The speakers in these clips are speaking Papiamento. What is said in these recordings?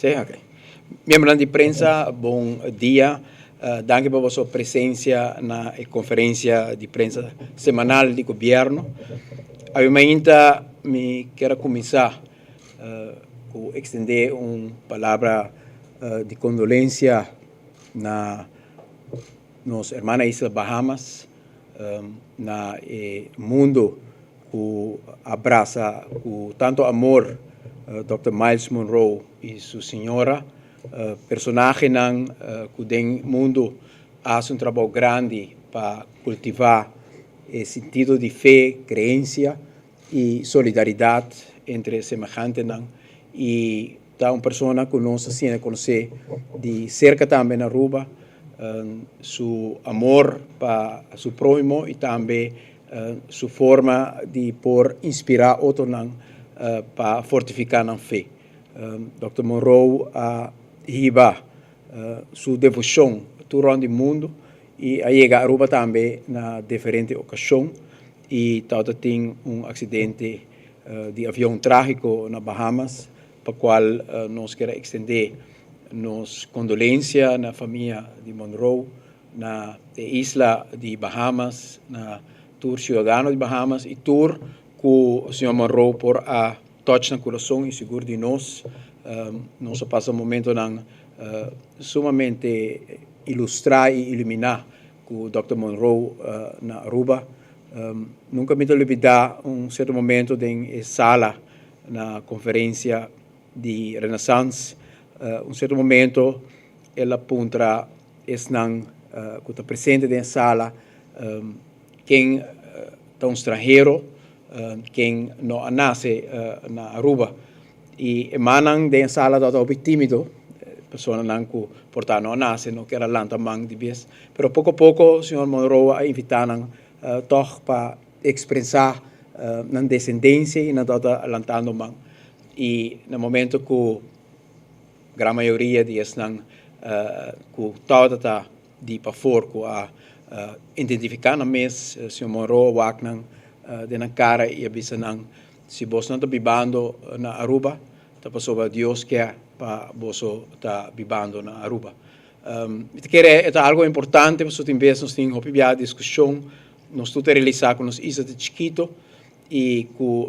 Sí, ok. Miembronan di prensa, bon dia. Danki pa boso presencia na e conferencia di prensa semanal di gobierno. Awe mainta mi kier a cuminsa cu extende un palabra di condolencia na nos hermana isla Bahamas, na e mundo cu a brasa cu tanto amor Dòkter Myles Munroe y su señora, personahenan cu den mundo a haci un trabou grandi pa cultiva e sentido di fe, creencia y solidaridad entre semehantenan y ta un persona cu nos a siña conoce di cerca tambe na Aruba, su amor pa su prohimo y tambe su forma di por inspira otronan pa fortifica nan fe. Dòkter Monroe a hiba su devocion tur rond di mundo y a yega Aruba tambe na diferente ocasion y tabata tin un accidente di avion tragico na Bahamas pa cual nos kier a extende nos condolencia na famia di Monroe, na e isla di Bahamas, na tur ciudadano di Bahamas y tur cu señor Monroe por a touch nan curason y sigur di nos. Nos a pasa momentonan sumamente ilustra y ilumina cu Dòkter Monroe na Aruba. Nunca mi ta olbida un cierto momento den e sala na conferencia di Renaissance. Un cierto momento el a puntra esnan cu ta presente den e sala ken ta un stranhero, ken no a nace na Aruba. Y e mannan den e sala tabata hopi timido, personanan cu por ta no a nace no kier a lanta man di bes. Pero poco poco señor Monroe a invita nan tog pa expresa nan descendencia y nan tabata lantando man. Y na momento cu gran mayoria di esnan cu tabata ta di pafor cu a identifica nan mes, señor Monroe a wak nan den nan cara y a bisa nan, Si bosnan ta bibando na Aruba, ta pasobra Dios ke pa boso ta bibando na Aruba. Mi ta kere e ta algo importante pasobra tin bes nos tin hopi bia diskushon, nos tur ta realisa ku nos isla ta chikito i ku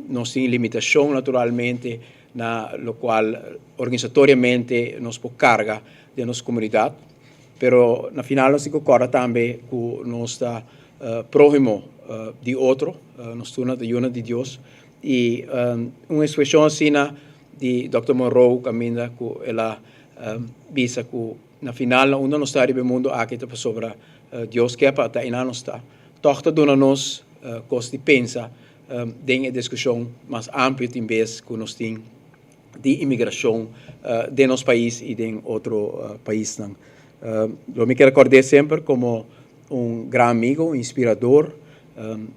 nos tin limitashon naturalmente na lokual organisatoriamente nos por karga den nos komunidat. Pero na final nos tin ku kòrda tambe ku nos ta próhimo di otro, nos tur na ta yunan di Dios. I un ekspreshon asina di Dòkter Monroe kaminda ku el a bisa ku na final na unda nos ta riba e mundu aki ta pasobra Dios ke pa ta einan nos ta. Tòg ta duna nos kos di pensa den e diskushon mas amplio tin bes ku nos tin di imigrashon den nos pais i den otro paisnan. Lo mi kier rekord'é semper komo un gran amigo, un inspirador.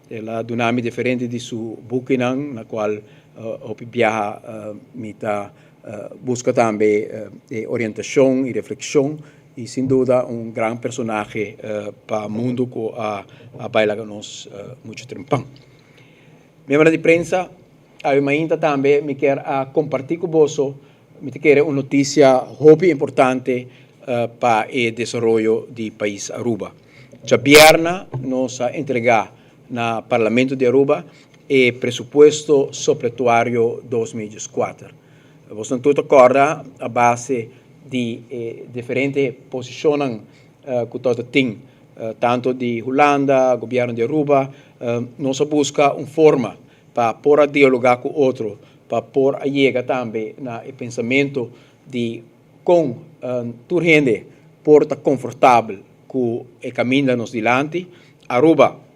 El a duna mi diferente di su bukinan na kual hopi biaha mi ta buska tambe e orientashon i reflekshon i sin duda un gran personahe pa mundu ku a bai laga nos muchu trempan. Miembronan di prensa, awe mainta tambe mi kier a kompartí ku boso, mi ta kere un notisia hopi importante pa e desaroyo di pais Aruba. Djabièrna nos a entregá na Parlamento di Aruba e presupuesto sopletuario 2014. Bosnan tur ta kòrda a base di e diferente posishonnan ku tabata tin tanto di Hulanda, gobièrnu di Aruba, nos a buska un forma pa por a dialogá ku otro, pa por a yega tambe na e pensamentu di kon tur hende por ta konfortabel ku e kaminda nos dilanti. Aruba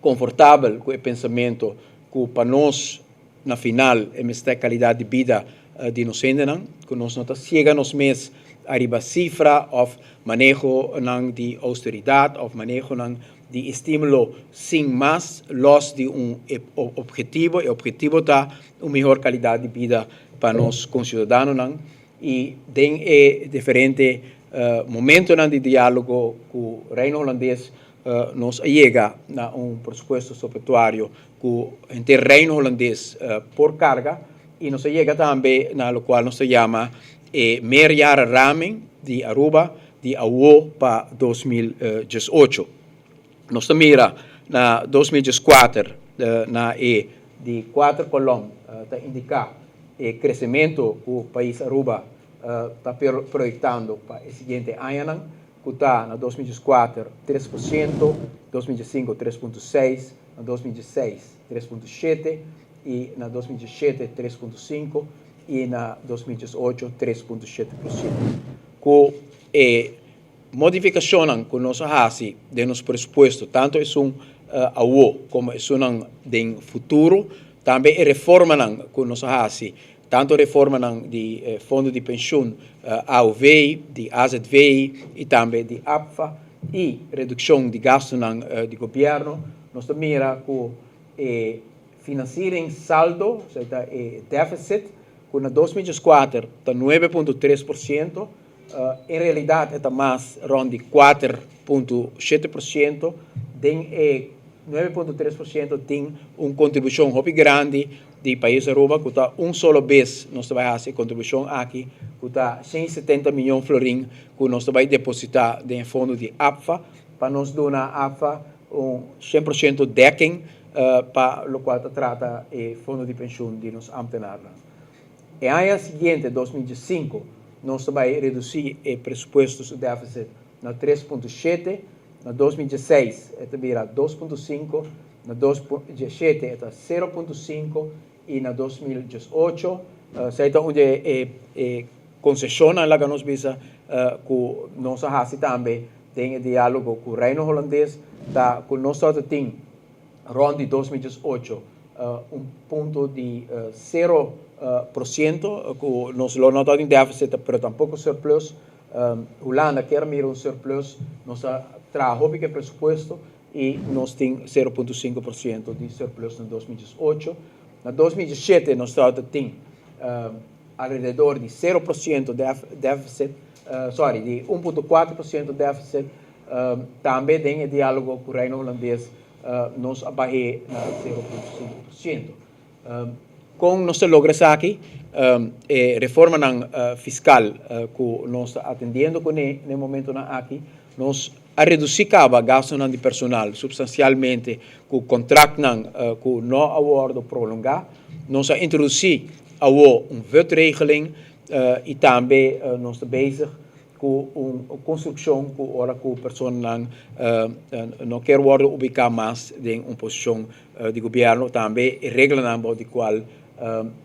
konfortabel ku e pensamentu ku pa nos na final e mester kalidat di bida di nos hendenan, ku nos no ta siega nos mes ariba sifra òf manehonan di ousteridat òf manehonan di estímulo sin mas lòs di un ophetivo. E ophetivo ta un mihor kalidat di bida pa nos konsiudadanonan i den e diferente momentonan di diálogo ku Reino Hulandes nos a yega na un presupuesto sopletuario ku henter Reino Hulandes por karga i nos a yega tambe na lokual nos ta yama e meerjarenraming di Aruba di awo pa 2018. Nos ta mira na 2014 na e di kuater kolom ta indiká e kresementu ku pais Aruba ta proyektando pa e siguiente añanan, ku ta na 2014 3%, 2015 3,6, na 2016 3,7 i na 2017 3,5 i na 2018 3,7%. Ku e modifikashonnan ku nos a hasi den nos presupuesto, tantu esun awo komo esunnan den futuro, tambe e reformanan ku nos a hasi, tantu reformanan di fondo di penshun AOV, di AZV i tambe di APFA i redukshon di gastunan di gobièrnu, nos ta mira ku e financieringssaldo, osea ta e deficit, ku na 2004 ta 9,3%, en realidat e ta mas rònt di 4,7%. Den e 9,3% tin un kontribushon hopi grandi di pais Aruba ku ta un solo bes nos ta bai hasi e kontribushon aki ku ta 170 miyon florin ku nos ta bai depositá den e fondo di APFA pa nos duna APFA un 100% dekking pa lokual ta trata e fondo di penshun di nos ámtenarnan. E aña siguiente, 2015, nos ta bai redusí e presupuesto su deficit na 3,7, na 2016 e ta bira 2,5, na 2017 e ta 0,5 i na 2018, esei ta un di e konseshonnan laga nos bisa ku nos a hasi tambe den e diálogo ku Reino Holandes, ta ku nos tabata tin rònt di 2018 un punto di 0% ku nos lo no tabatin deficit pero tampoko surplus. Hulanda kier mira un surplus, nos a traha hopi ku e presupuesto i nos tin 0,5% di surplus na 2018. Na 2017 nos tabata tin alrededor di 0% deficit, sorry, di 1,4% deficit. Tambe den e diálogo ku Reino Hulandes nos a bah'é na 0,5%. Kon nos ta logra esaki? E reformanan fiskal ku nos ta atendiendo kuné na e momentonan aki, nos a redusí kaba gastunan di personal supstansialmente ku kontraktnan ku no a wòrdu prolongá. Nos a introdusí awo un VUT-regeling i tambe nos ta bezig ku un konstrukshon ku ora ku personanan no kier wòrdu ubiká mas den un posishon di gobièrnu, tambe e reglanan bou di kual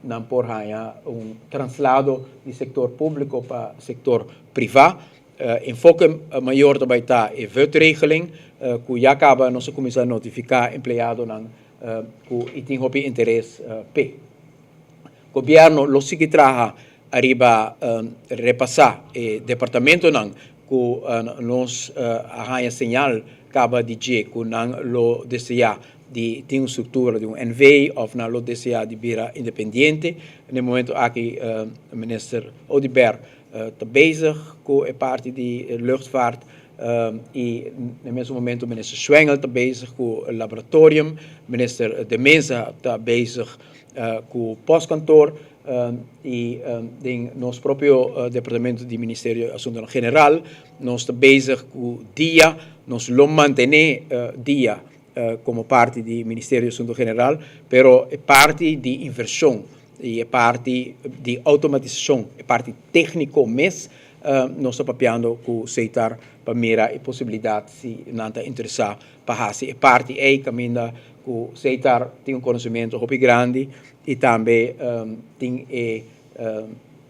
nan por haña un translado di sektor públiko pa sektor privá. Enfoke mayor ta bai ta e VUT-regeling ku ya kaba nos a kuminsá notifiká empleadonan ku i tin hopi interes p'e. Gobièrnu lo sigui traha ariba repasá e departamentonan ku nos a haña señal kaba di dje ku nan lo deseá di tin un struktura di un NV òf nan lo deseá di bira independiente. Na e momento aki Minister Oduber ta bezig ku e parti di luchtvaart i na e mesun momento Minister Schwengle ta bezig ku laboratorium, Minister De Meza ta bezig ku postkantoor i den nos propio departamento di Ministerio di Asuntonan General nos ta bezig ku dia, nos lo mantené dia komo parti di Ministerio di Asunto General, pero e parti di invershon i e parti di outomatisashon, e parti tékniko mes nos ta papiando ku Setar pa mira e posibilidat si nan ta interesá pa hasi e parti ei kaminda ku Setar tin un konosementu hopi grandi i tambe tin e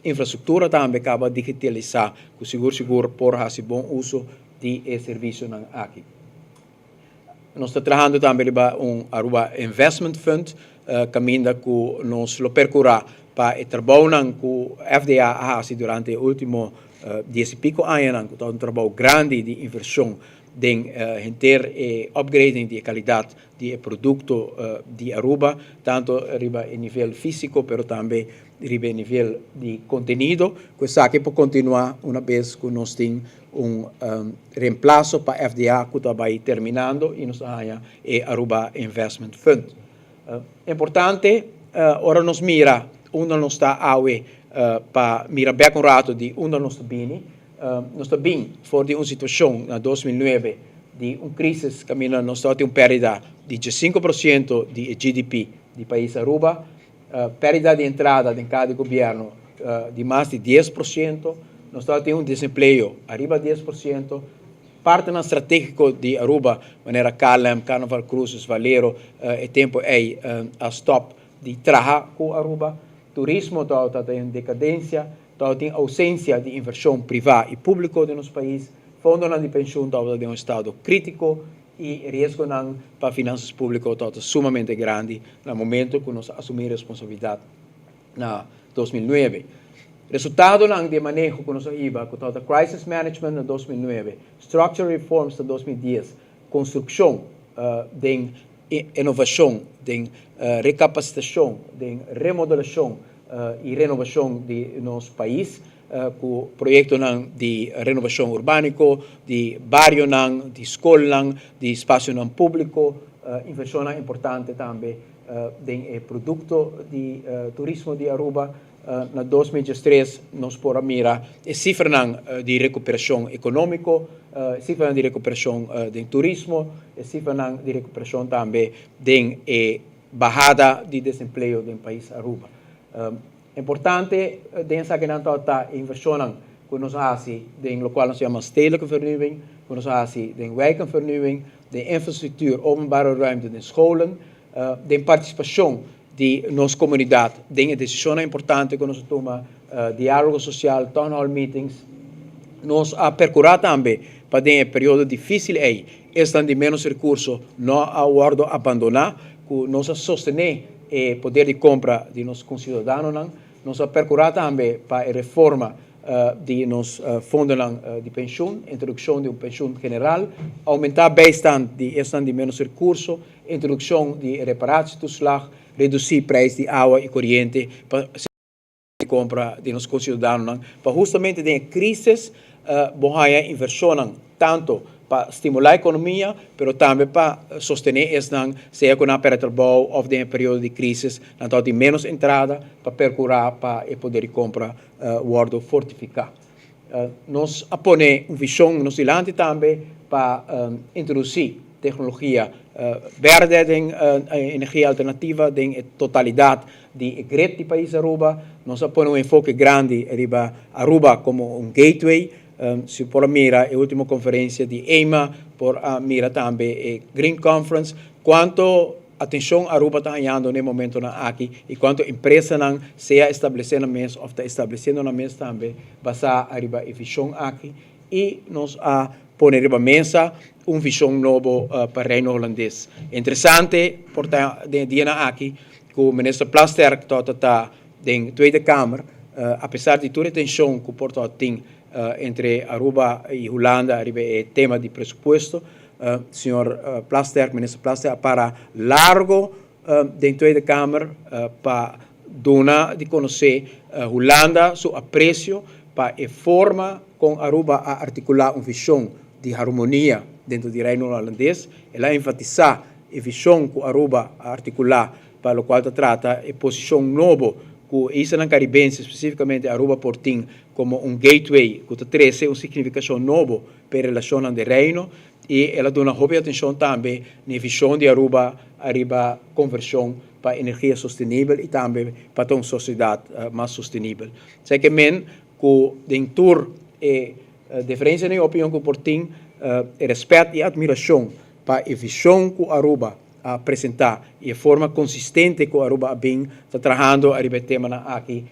infrastruktura tambe kaba digitalisá ku sigur sigur por hasi bon uso di e servisionan aki. Nos ta trahando tambe riba un Aruba Investment Fund kaminda ku nos lo perkurá pa e trabounan ku FDA a hasi durante e último dies i piko añanan ku ta un trabou grandi di invershon den henter e upgrading di e kalidat di e produkto di Aruba, tanto riba e nivel físiko pero tambe riba e nivel di kontenido, ku esaki por kontinuá una bes ku nos tin un reemplaso pa FDA ku ta bai terminando i nos ta haña e Aruba Investment Fund. Importante ora nos mira unda nos ta awe. Pa mira bek un rato di unda nos ta bini. Nos ta bin for di un situacion na 2009 di un crisis caminda nos tin un perdida di 5% di GDP di pais Aruba, perdida di entrada di cada gobierno di mas di 10%, nos tin un desempleo ariba 10%, parti strategico di Aruba, manera KLM, Carnival Cruises, Valero, e tempo ey a stop di traha cu Aruba, turismo ta den decadencia, tin ausencia di inversion priva y publico den nos pais, fondo di pensioen ta den un estado critico y riesgo pa finanzas publico ta sumamente grandi na momento cu nos a asumi responsabilidad na 2009. Resultado di maneho cu nos a hiba, cu ta crisis management na 2009, structural reforms na 2010, construccion di innovacion, di recapacitacion, di remodelacion y renovacion di nos pais, cu proyecto di renovacion urbano, di bario, di scol, di espacio publico, inversion importante tambe di producto di turismo di Aruba. Na 2003 nos por a mira e cifra di recuperacion economico, cifra di recuperacion di turismo, cifra di recuperacion tambe di bahada di desempleo den pais Aruba. Importante den esaki ta inversion cu nos a haci den loke nos ta yama stedelijke vernieuwing, cu nos a haci den wijkenvernieuwing, di infrastructuur, openbare ruimte, di scholen, di participacion di nos comunidad, di decision importante cu nos a tuma, dialogo social, town hall meetings. Nos a percura tambe pa den periodo dificil ey, esnan di menos recurso no a wordo abandona, cu nos a sostene e poder di compra di nos conciudadanonan. Nos a percura tambe pa e reforma di nos fondo di pensioen, introduccion di un pensioen general, aumenta bijstand di esnan di menos recurso, introduccion di reparatietoeslag, reduci prijs di awa y coriente pa compra di nos conciudadanonan, pa justamente den crisis bo haya inversion tanto pa stimula e economia, pero tambe pa sostene esnan, sea cu nan a perde trabou of den periodo di crisis, nan tin menos entrada, pa percura pa e poder di compra wordo fortifica. Nos a pone un vision nos dilanti tambe pa introduci tecnologia berde di energia alternativa den totalidad di grid di pais Aruba. Nos a pone un enfoke grandi riba Aruba como un gateway. Si por mira e ultimo conferencia di EMA, por mira tambe e Green Conference, cuanto atencion Aruba ta hayando na e momento aki y cuanto empresanan sea estableciendo mes of ta estableciendo nan mes tambe basa riba e vision aki, y nos a pone riba mesa un vision nobo pa Reino Hulandes. Interesante, por ta den dia aki, cu minister Plasterk ta den Tweede Kamer, apesar di tur e tension cu por tin entre Aruba y Hulanda riba e tema di presupuesto, señor Plasterk, minister Plasterk, a para largo den Tweede Kamer pa duna di conoce Hulanda su aprecio pa e forma con Aruba a articula un vision di harmonia den di Reino Hulandes. El a enfatisa e vision cu Aruba a articula pa loke ta trata e posicion nobo cu islanan Caribense, specificamente Aruba, por tin como un gateway cu ta trece un significacion nobo pa e relacion di Reino, y el a duna hopi atencion tambe na vision di Aruba ariba conversion pa energia sostenibel y tambe pa un sociedad mas sostenibel. Esey kiermen cu den tur e diferencia di opinion cu por tin, respet y admiracion pa e vision cu Aruba a presenta y e forma consistente cu Aruba a bin ta trahando ariba e tema aki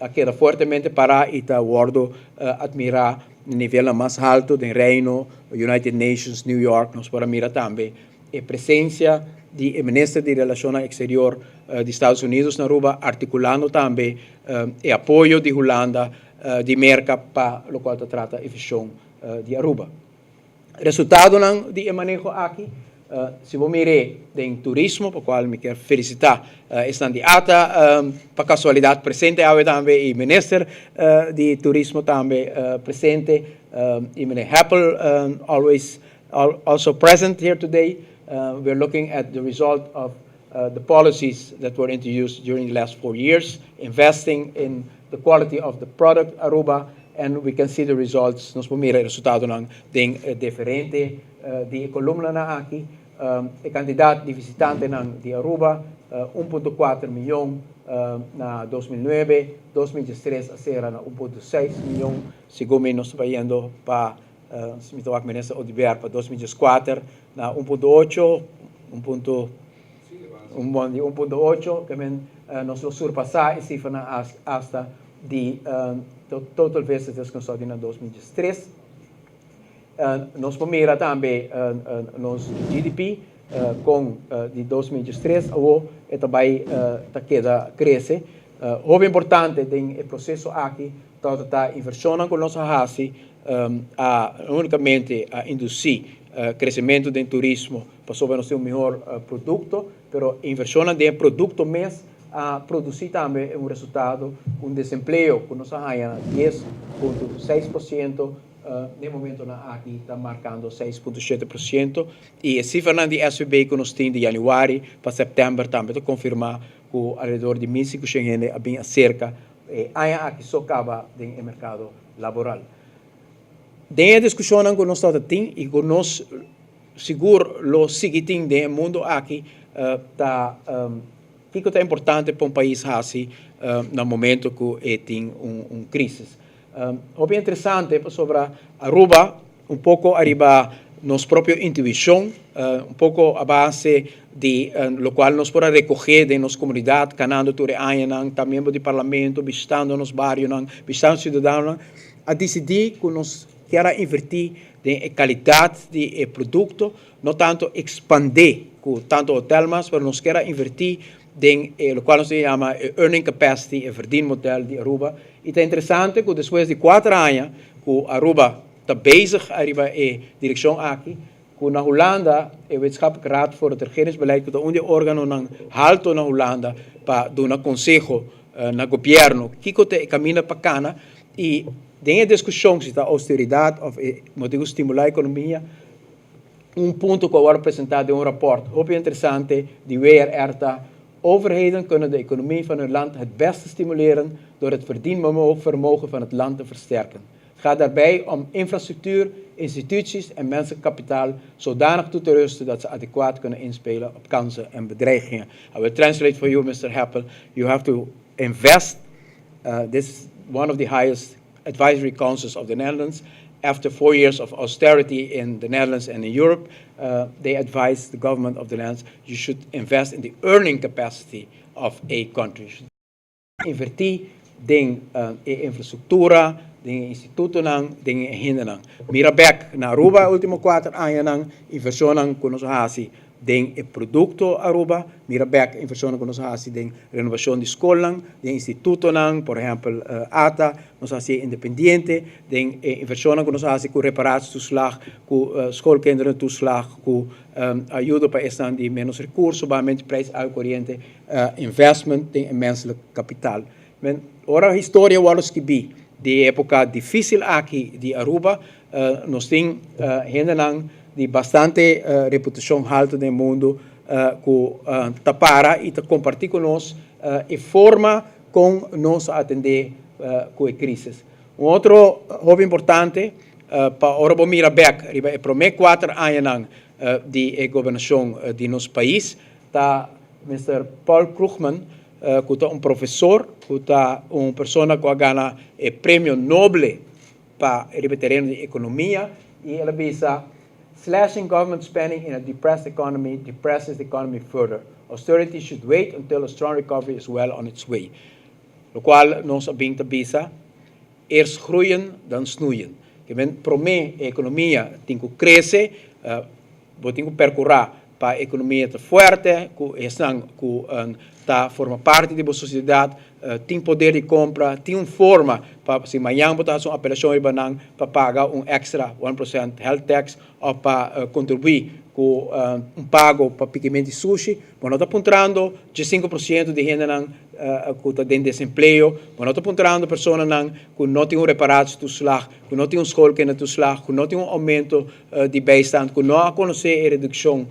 a keda fuertemente para y ta wordo admira na nivel mas halto di Reino, United Nations, New York. Nos por mira tambe e presencia di minister di Relacion Exterior di Estados Unidos na Aruba, articulando tambe e apoyo di Hulanda, di Merca, pa loke ta trata e vision di Aruba. Resultado di maneho aki, si bo mira den turismo, pa cual mi kier felicita esnan di ATA, pa casualidad presente awe tambe e minister di turismo tambe presente, y meneer Hepple always also present here today. We're looking at the result of the policies that were introduced during the last 4 years, investing in the the quality of the product Aruba and we can see the results. Nos por mira e resultadonan den diferente di e columnanan aki. E cantidad di visitantenan di Aruba, 1.4 miyon na 2009, 2013 a cera na 1.6 miyon. Segun mi nos ta bayendo pa, si mi ta wak Minister Oduber, pa 2014 na 1.8, un punto, un bon di 1.8, ke men nos lo surpasa e cifranan hasta di total visitors ku nos a tin na 2013. Nos por mira tambe nos GDP kon di 2013 awo e ta bai ta keda krese. Hopi importante den e proseso aki tabata ta invershonnan ku nos a hasi a no unikamente a indusí kresementu den turismo pasobra nos tin un mihor produkto, pero invershonnan den e produkto mes a produsí tambe un resultado ku un desempleo ku nos a haña na 10.6% Den momentonan aki ta markando 6.7% i e sifranan di SVB ku nos tin di yanüari pa sèptèmber tambe ta konfirmá ku alrededor di 1500 hende a bin aserka e aña aki so kaba den e merkado laboral. Den e diskushonnan ku nos tabata tin i ku nos sigur lo sigui tin den e mundu aki ta kiko ta importante pa un pais hasi na momento ku e tin un krisis. Hopi interesante pasobra Aruba un poco ariba nos propio intuicion, un poco a base di locual nos por a recoge den nos comunidad canando tur e añanan, ta miembro di parlamento, bishitando nos barionan, bishitando ciudadanonan, a dicidi cu nos kier a inverti den e calidad di e producto, no tanto expande cu tanto hotel mas, pero nos kier a inverti den e locual nos ta yama e earning capacity, e verdienmodel di Aruba. Y ta interesante cu despues di cuater aña cu Aruba ta bezig ariba e direccion aki, cu na Hulanda e Wetenschappelijk Raad voor het Regeringsbeleid, cu ta un di e organonan halto na Hulanda pa duna conseho na gobierno kico ta e caminda pa cana, y den e discusion si ta austeridad of e motibo stimula economia, Un punto cu a worde presenta den un rapport hopi interesante di WRR ta, Overheden kunnen de economie van hun land het beste stimuleren door het verdienvermogen van het land te versterken. Het gaat daarbij om infrastructuur, instituties en menselijk kapitaal zodanig toe te rusten dat ze adequaat kunnen inspelen op kansen en bedreigingen. I will translate for you, Mr. Hepple. You have to invest, this is one of the highest advisory councils of the Netherlands. After 4 years of austerity in the Netherlands and in Europe, they advise the government of the Netherlands you should invest in the earning capacity of a country. Inverti den e infrastructura, den e institutonan, den e hendenan. Mira bek na Aruba ultimo 4 añanan, inversionnan cu nos a haci den e producto Aruba, mira bek inversionnan cu nos a haci den renovacion di scolnan, den institutonan, por ehempel ATA, nos a haci independiente, den inversionnan cu nos a haci cu reparatietoeslag, cu schoolkinderentoeslag, cu ayuda pa esnan di menos recurso, bamente prijs awa coriente, investment den menselijk kapitaal. Men, ora historia wordo skibi di epoca dificil aki di Aruba, nos tin hendenan di bastante reputacion halto den mundo cu ta para y ta comparti cu nos e forma con nos atende cu e crisis. Un otro hopi importante pa ora bo mira bek riba e prome 4 añanan di e gobernacion di nos pais ta Mr. Paul Krugman, cu ta un profesor, cu ta un persona cu a gana e premio Nobel pa e tereno di economia y el a bisa: "Slashing government spending in a depressed economy depresses the economy further. Austerity should wait until a strong recovery is well on its way." Locual nos a bin ta bisa, eerst groeien, dan snoeien. Ke men prome economia tin cu crece, bo tin cu percura pa economia ta fuerte, cu esnan cu ta forma parti di e sociedad, tin poder di compra, tin un forma pa si mañan bo ta un apelacion riba nan pa paga un extra 1% health tax of pa contribui cu un pago pa pikimento di sushi, bo no ta puntrando 5% di hendenan cu ta den desempleo, bo no ta puntrando personanan cu no tin un reparatietoeslag, cu no tin un schoolkindertoeslag, cu no tin un aumento di bijstand, cu no a conoce e reduccion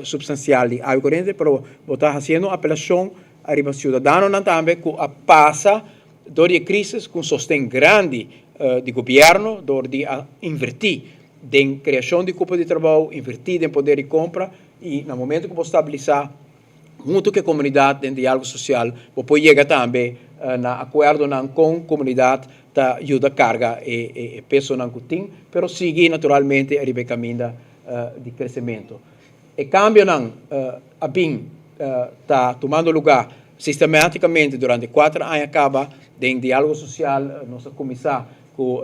substancial di awa coriente, pero bo ta haciendo apelacion ariba ciudadanonan tambe cu a pasa dor di e crisis cu un sosten grandi di gobierno dor di a inverti den creacion di cupo di trabou, inverti den poder di compra y na momento cu bo stabilisa hunto cu e comunidad den dialogo social bo por yega tambe na acuerdonan con comunidad ta yuda carga e pesonan cu tin, pero sigui naturalmente ariba e caminda di crecemento. E cambionan a bin ta tumando lugar sistematicamente durante cuater aña caba den dialogo social. Nos a cuminsa cu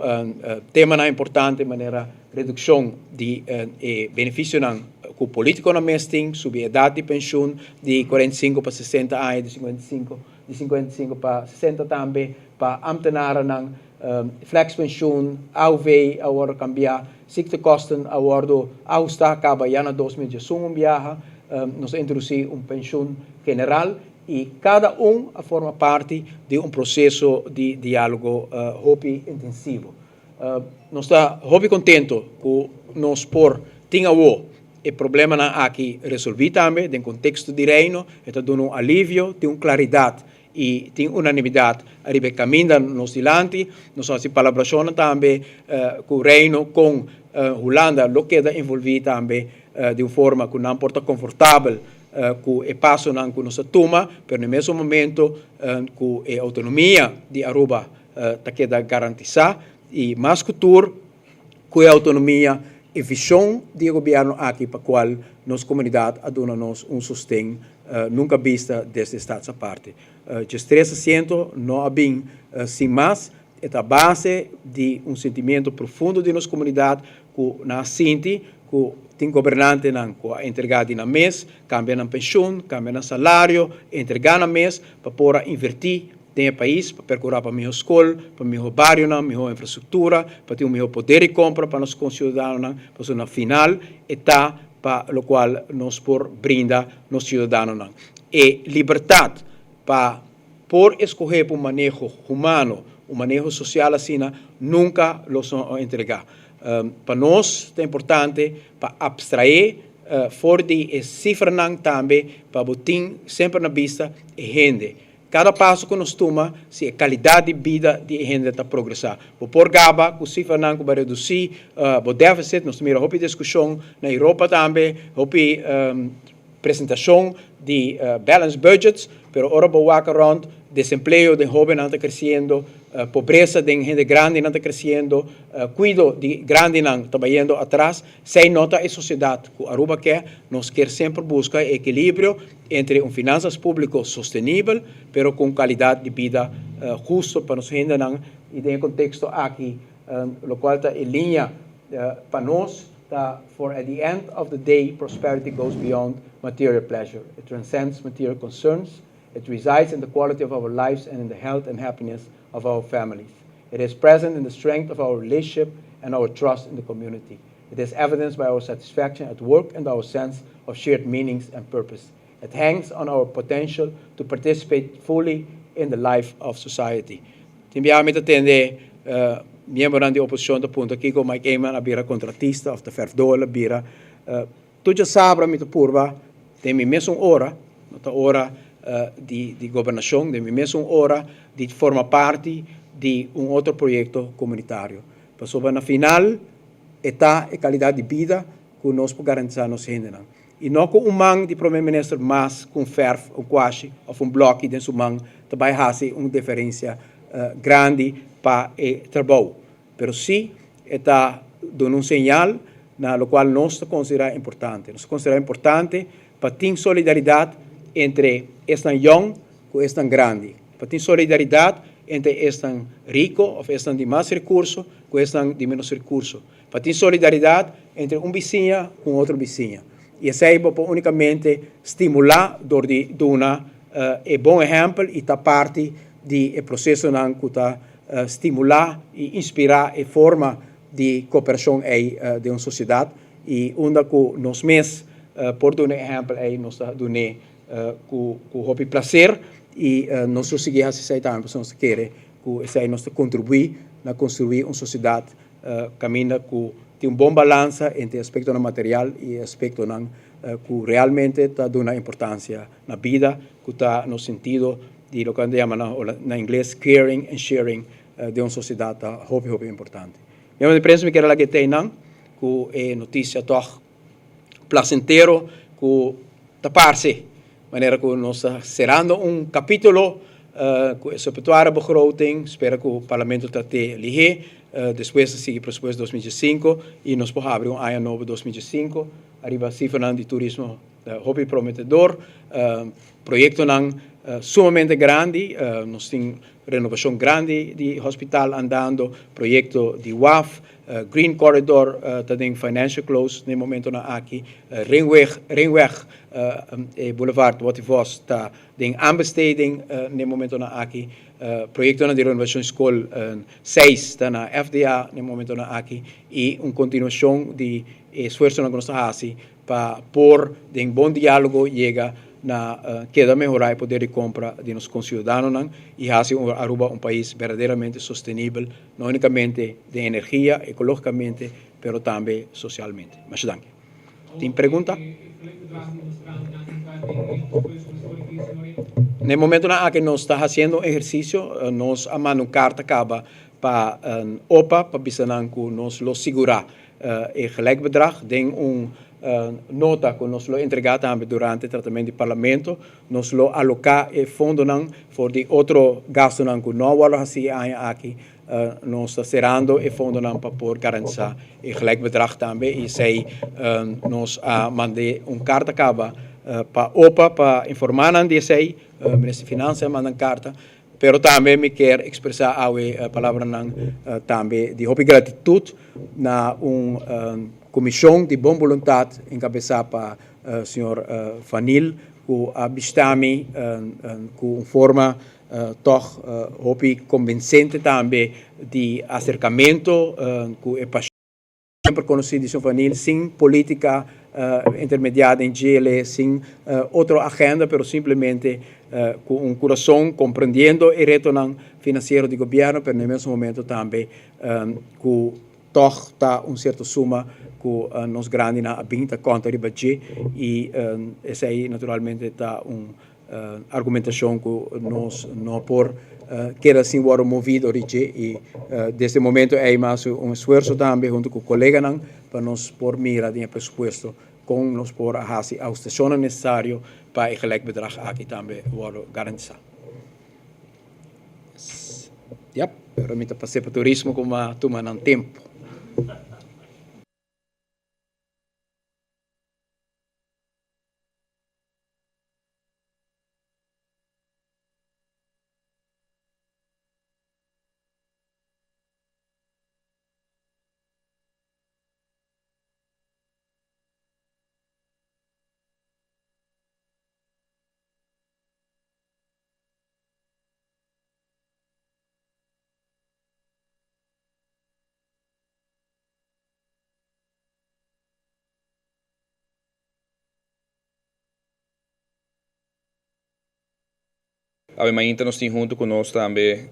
temanan importante manera reduccion di e beneficionan cu politiconan mes tin, subi edad di pensioen di 45 pa 60 aña, di 55, di 55 pa 60 tambe pa ambtenarennan, flex pensioen, AOV a wordo cambia, ziektekosten a wordo ahusta caba ya na 2011 un biaha, nos a introduci un pensioen general y cada un a forma parti di un proceso di dialogo hopi intensivo. Nos ta hopi contento cu nos por tin awo e problemanan aki resolvi tambe den contexto di Reino. E ta duna un alivio, tin un claridad y tin unanimidad ariba e caminda nos dilanti. Nos a haci palabracionnan tambe cu Reino con Hulanda lo keda envolvi tambe di un forma cu nan por ta confortabel cu e pasonan cu nos a tuma, pero na e mesun momento cu e autonomia di Aruba ta keda garantisa y mas cu tur cu e autonomia e vision di e gobierno aki pa cual nos comunidad a duna nos un sosten nunca bista desde Staats Aparte. 13 asiento no a bin sin mas, e ta base di un sentimiento profundo di nos comunidad cu nan a sinti cu tin gobernantenan cu a entrega di nan mes, cambia nan pensioen, cambia nan salario, entrega nan mes pa por a inverti den e pais, pa percura pa miho scol, pa miho barionan, miho infrastructura, pa tin un miho poder di compra pa nos conciudadanonan, pasobra na final e ta pa locual nos por brinda nos ciudadanonan e libertad pa por escoge pa un maneho humano, un maneho social asina, nunca lo no a entrega. Pa nos ta importante pa abstrae for di e cifranan tambe pa bo tin semper na bista e hende. Cada paso cu nos tuma, si e calidad di bida di e hende ta progresa. Bo por gaba cu cifranan cu bo a reduci bo deficit, nos ta mira hopi discusion na Europa tambe, hopi presentacion di balanced budgets, pero ora bo wak rond, desempleo den hobennan ta creciendo, pobresa den hende grandinan ta creciendo, cuido di grandinan ta bayendo atras. Esey no ta e sociedad cu Aruba ke. Nos kier semper busca e equilibrio entre un finanzas publico sostenibel, pero cu un calidad di bida husto pa nos hendenan, y den e contexto aki, locual ta e linea pa nos ta: "For at the end of the day, prosperity goes beyond material pleasure. It transcends material concerns. It resides in the quality of our lives and in the health and happiness of our families. It is present in the strength of our relationship and our trust in the community. It is evidenced by our satisfaction at work and our sense of shared meanings and purpose. It hangs on our potential to participate fully in the life of society." Tin biaha mi ta tende miembronan di oposicion ta puntra kico Mike Eman a bira contratista of ta verfdoler bira. Tur djasabra mi ta purba den mi mesun ora, no ta ora di gobernacion, den mi mesun ora di forma parti di un otro proyecto comunitario. Pasobra na final e ta e calidad di bida cu nos por garantisa nos hendenan. Y no cu un man di Prome Minister mas cu un verf, un kwashi of un blokki den su man ta bay haci un diferencia grandi pa e trabou. Pero si e ta duna un señal na locual nos ta considera importante. Nos ta considera importante pa tin solidaridad entre esnan yong cu esnan grandi. Pa tin solidaridad entre esnan rico of esnan di mas recurso cu esnan di menos recurso. Pa tin solidaridad entre un bisiña cu un otro bisiña. Y esey bo por unicamente stimula door di duna e bon ehempel y ta parti di e procesonan cu ta stimula y inspira e forma di cooperacion ey den un sociedad, y unda cu nos mes por duna ehempel ey, nos ta dun'e cu hopi placer y nos lo sigui haci esey tambe, pasobra nos ta kere cu esey nos ta contribui na construi un sociedad caminda cu tin un bon balansa entre aspectonan material y aspectonan cu realmente ta duna importancia na bida, cu ta nos sentido. di loke nan ta yama na ingles caring and sharing den un sosiedat ta hopi hopi importante. Miembro di prensa mi kier a laga e teinan ku e notisia tòg plasentero ku ta parse manera ku nos ta serando un kapítulo ku e suppletoire begroting, spera ku parlamento ta te lihé, despues ta sigui presupuesto 2005 i nos por habri un aña nobo 2005 ariba sifranan di turismo hopi prometedor, proyektonan sumamente grandi, nos tin renovacion grandi di hospital andando, proyecto di waf, Green Corridor ta den financial close na e momentonan aki, Ringweg, Ringweg, e Boulevard Watty Vos ta den aanbesteding na e momentonan aki, proyectonan di renovacion skol seis ta na FDA na e momentonan aki y un continuacion di e esfuerzonan cu nos ta haci pa por den bon diálogo yega na keda mehorá e poder di kompra di nos konsiudadanonan i hasi Aruba un pais berdaderamente sostenibel, no únikamente den energia, ekológikamente, pero tambe sosialmente. Masha danki. Tin pregunta? Na e momentonan aki nos ta hasiendo un ehersisio, nos a manda un karta kaba pa opa pa bisa nan ku nos lo sigurá E gelijkbedrag den un nota ku nos lo entregá tambe durante tratamentu di Parlamento. Nos lo aloká e fondonan for di otro gastunan ku no a wòrdu hasí e aña aki. Nos ta serando e fondonan pa por garantisá e gelijkbedrag tambe i esei nos a mand'é un karta kaba pa opa pa informá nan di esei. Minister di Finansa a manda un karta. Pero tambe mi kier expresa awe palabranan tambe di hopi gratitud na un comision di bon boluntad encabesa pa señor Vanil cu a bishta mi cu un forma tog hopi convincente tambe di acercamento cu e Semper conoci di Señor Vanil sin politica intermedia den djele, sin otro agenda, pero simplemente cu un curason comprendiendo e retonan financiero di gobierno, pero na e mesun momento tambe cu tog ta un cierto suma cu nos grandinan a bin ta conta riba dje y esey naturalmente ta un argumentacion cu nos no por keda sin worde movi dor di dje y desde e momento ey mi a haci un esfuerzo tambe hunto cu coleganan pa nos por mira den e presupuesto con nos por a haci ahustacionnan necesario pa e gelijkbedrag aki tambe worde garantisa. Yep, pero mi ta pas'e pa turismo cu mi a tuma nan tempo. Awe mainta nos tin hunto cu nos tambe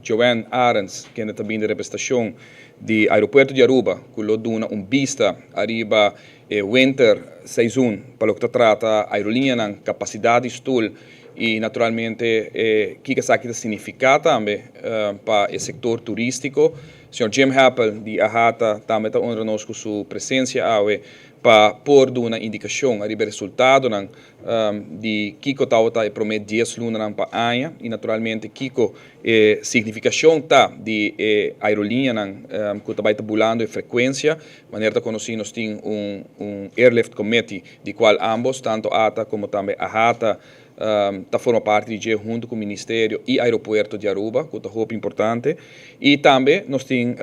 Joanne Arends, kende ta bin di representacion di Aeropuerto di Aruba, cu lo duna un bista ariba e winter seizoen pa loke ta trata aerolineanan, capacidad di stoel y naturalmente e kiko esaki ta significa tambe pa e sector turistico. Señor Jim Happel di AHATA tambe ta honra nos cu su presencia awe pa por duna indikashon ariba e resultadonan di kiko tabata e promé dies lunanan pa aña i naturalmente kiko e signifikashon ta di e aerolinianan ku ta bai ta bulando e frekuensia. Manera ta konosí nos tin un un Airlift Committee di kual ambos, tanto ata komo tambe AHATA, ta forma parti di dje huntu ku Ministerio i Aeropuerto di Aruba ku ta hopi importante. I tambe nos tin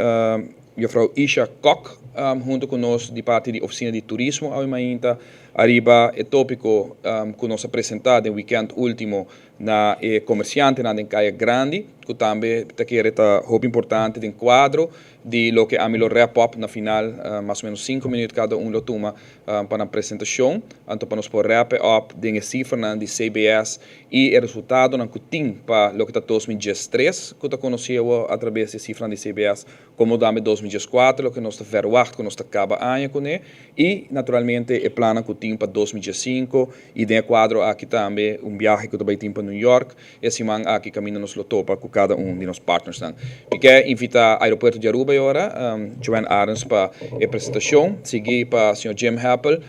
Juffrouw Isha Kok hunto cu nos di parti di Oficina di Turismo awe mainta ariba e topico cu nos a presenta den weekend ultimo na e comerciantenan den Caya Grandi. ku tambe ta kere ta hopi importante den kuadro di loke ami lo wrap up na final, mas o menos 5 minuut kada un lo tuma pa nan presentashon, anto pa nos por wrap e up den e sifranan di CBS i e resultadonan ku tin pa loke ta 2013 ku ta konosí awor atrabes di e sifranan di CBS, Komo tambe 2014 loke nos ta verwacht ku nos ta kaba aña kuné i naturalmente e plannan ku tin pa 2015 i den e kuadro aki tambe un biahe ku ta bai tin pa New York e siman aki kaminda nos lo topa ku kada un di nos partnersnan. Mi ke invitá Aeropuerto di Aruba e ora, Joanne Arends pa e presentashon, sigui pa señor Jim Happel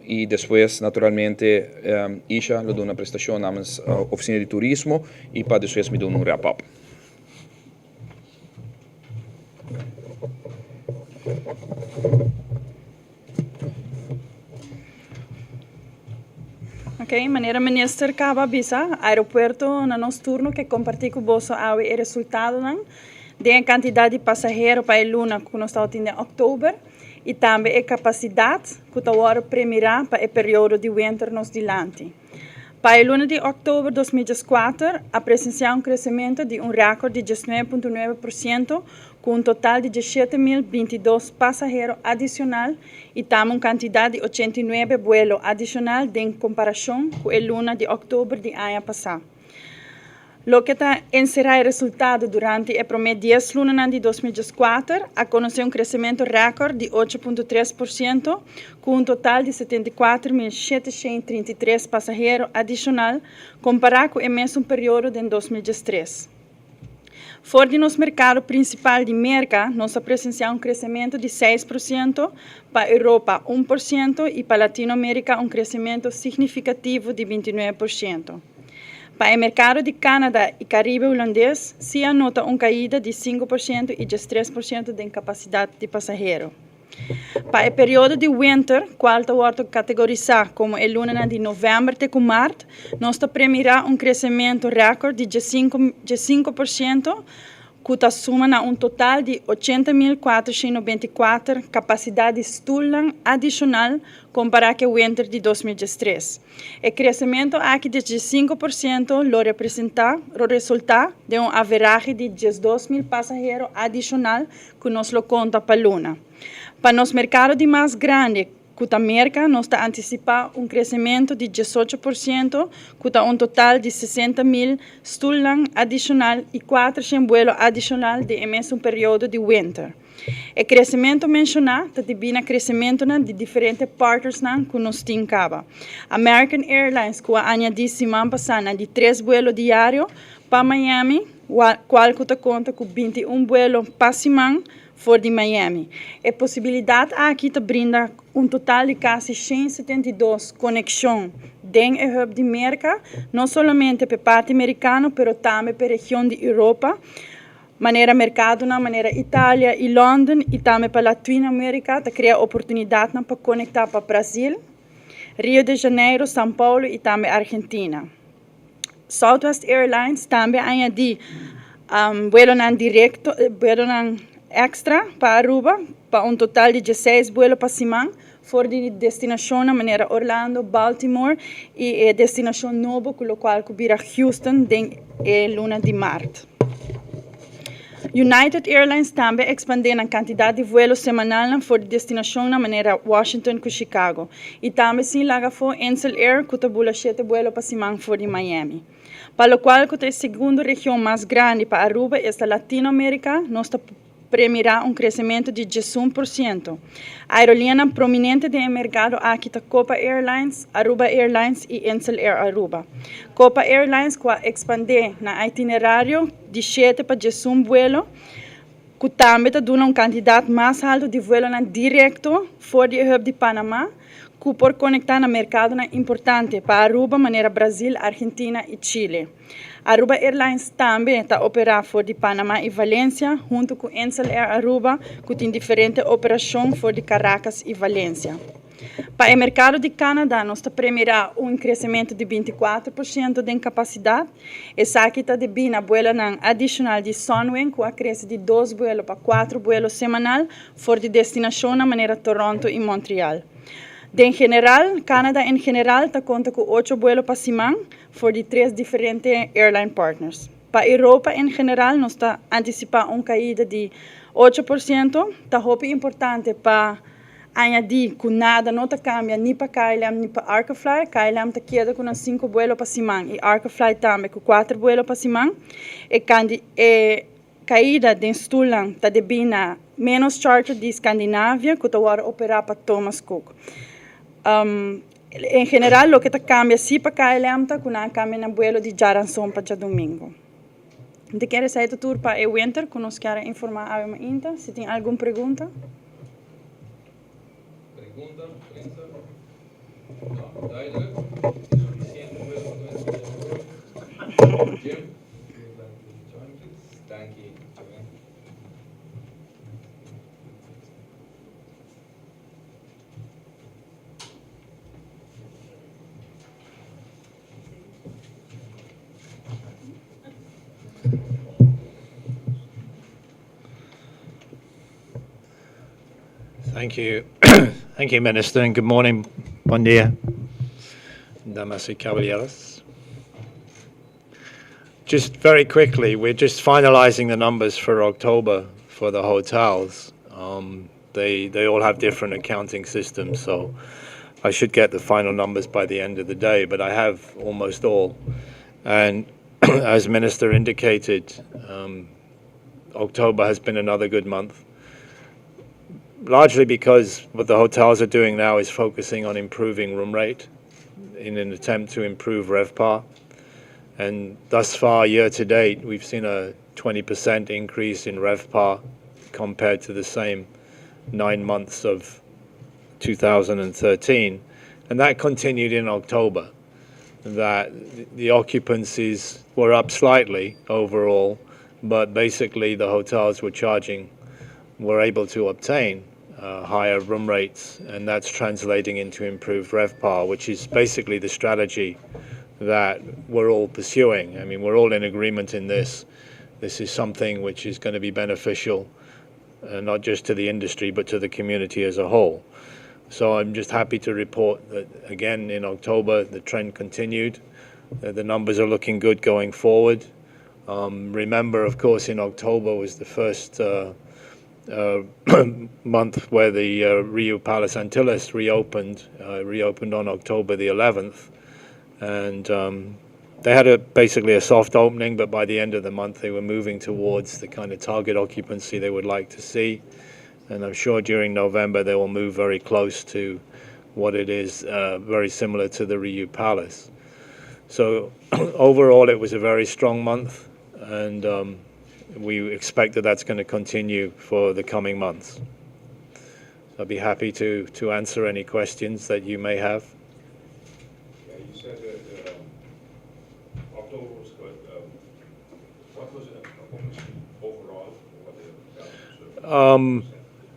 i despues naturalmente Isha lo duna presentashon namens Ofisina di Turismo i pa despues mi duna un wrap up. Ok, manera minister caba a bisa, aeropuerto na nos turno ke comparti cu boso awe e resultadonan den e cantidad di pasahero pa e luna cu nos tabatin den october y tambe e capacidad cu ta worde premira pa e periodo di winter nos dilanti. Pa e luna di òktober 2014 a presensiá un kresementu di un rèkòrt di 19.9% ku un total di 17.022 pasahero adishonal i tambe un kantidat di 89 buelo adishonal den komparashon ku e luna di òktober di aña pasá. Loke ta enserá e resultado durante e promé dies lunanan di 2014 a konosé un kresementu rèkòrt di 8.3% ku un total di 74.733 pasahero adishonal kompará ku e mesun periodo den 2013. For di nos merkado prinsipal di Merka nos a presensiá un kresementu di 6%, pa Europa 1% i pa Latinoamérika un kresementu signifikativo di 29%. Pa e merkado di Canada i Caribe Hulandes si a nota un kaida di 5% i 13% den kapasidat di pasahero. Pa e periodo di winter, kual ta wòrdu kategorisá komo e lunanan di novèmber te ku mart, nos ta premirá un kresementu rèkòrt di 15% ku ta suma na un total di 80.494 kapasidat di stulnan adishonal kompará ku e winter di 2013. E kresementu aki di 15% lo representá lo resultá den un averahe di 12.000 pasahero adishonal ku nos lo konta pa luna. Pa nos merkado di mas grandi, ku ta Merka, nos ta antisipá un kresementu di 18% ku ta un total di 60.000 stulnan adishonal i 400 buelo adishonal den e mesun periodo di winter. E kresementu menshoná ta debí na kresementunan di diferente partnersnan ku nos tin kaba. American Airlines ku a añadí siman pasá na di tres buelo diario pa Miami, kual ku ta konta ku 21 buelo pa siman for di Miami. E posibilidat aki ta brinda un total di kasi 172 konekshon den e hub di Merka, no solamente pa e parti merikano pero tambe pa e region di Europa, manera merkadonan manera Italia i London i tambe pa Latinoamérika ta krea oportunidatnan pa konektá pa Brasil, Rio de Janeiro, São Paulo i tambe Argentina. Southwest Airlines tambe a añadí buelonan direkto, buelonan èkstra pa Aruba pa un total di 16 buelo pa siman for di destinashonnan manera Orlando, Baltimore i e destinashon nobo ku lokual ku bira Houston den e luna di mart. United Airlines tambe a ekspandé nan kantidat di vuelo semanalnan for di destinashonnan manera Washington ku Chicago i tambe sin laga afó Insel Air ku ta bula shete buelo pa siman for di Miami. Pa lokual ku ta e segundo region mas grandi pa Aruba esta Latinoamérika, nos ta premirá un kresementu di 11%. Aeroliñanan prominente den e merkado aki ta Copa Airlines, Aruba Airlines i Insel Air Aruba. Copa Airlines ku a ekspandé nan itinerario di shete pa 11 buelo, ku tambe ta duna un kantidat mas haltu di vuelonan direkto for di e hub di Panama, ku por konektá na merkadonan importante pa Aruba manera Brasil, Argentina i Chile. Aruba Airlines tambe ta operá for di Panama i Valencia, huntu ku Insel Air Aruba, ku tin diferente operashon for di Caracas i Valencia. Pa e merkado di Canada nos ta premirá un kresementu di 24% den kapasidat. Esaki ta debí na buelonan adishonal di Sunwing ku a krese di dos buelo pa kuatro buelo semanal for di destinashonnan manera Toronto i Montreal. Den general, Canada en general ta konta ku ocho buelo pa siman for di tres diferente airline partners. Pa Europa en general nos ta antisipá un kaida di 8%. Ta hopi importante pa añadí ku nada no ta kambia ni pa KLM ni pa Arkefly. KLM ta keda ku nan sinku buelo pa siman i Arkefly tambe ku kuater buelo pa siman. E e kaida den stulnan ta debí na ménos charter di Skandinavia ku ta wòrdu operá pa Thomas Cook. En general loke ta kambia sí pa KLM ta ku nan a kambia nan buelo di djaranson pa djadumingu. Mi ta kere esei ta tur pa e winter ku nos kier a informá awe mainta. Si tin algun pregunta. Pregunta, prensa? No, duidelijk. Tin suficiente vuelo pa tur hende. Jim, would you like to join please? Danki, Joanne. Thank you. Thank you, Minister, and good morning. Bon dia, damas y caballeros. Just very quickly, we're just finalizing the numbers for October for the hotels. They all have different accounting systems, so I should get the final numbers by the end of the day, but I have almost all. And as Minister indicated, October has been another good month, largely because what the hotels are doing now is focusing on improving room rate in an attempt to improve RevPAR. And thus far, year to date, we've seen a 20% increase in RevPAR compared to the same 9 months of 2013, and that continued in October. That the occupancies were up slightly overall, but basically the hotels were able to obtain higher room rates, and that's translating into improved RevPAR, which is basically the strategy that we're all pursuing. I mean, we're all in agreement in this. This is something which is going to be beneficial, not just to the industry, but to the community as a whole. So I'm just happy to report that, again, in October, the trend continued. The numbers are looking good going forward. Remember, of course, in October was the first month where the Riu Palace Antilles reopened on October the 11th. And they had basically a soft opening, but by the end of the month, they were moving towards the kind of target occupancy they would like to see. And I'm sure during November, they will move very close to what it is, very similar to the Riu Palace. So overall, it was a very strong month, and we expect that that's going to continue for the coming months. I'd be happy to answer any questions that you may have. Yeah, you said that October was good. What was the occupancy overall for the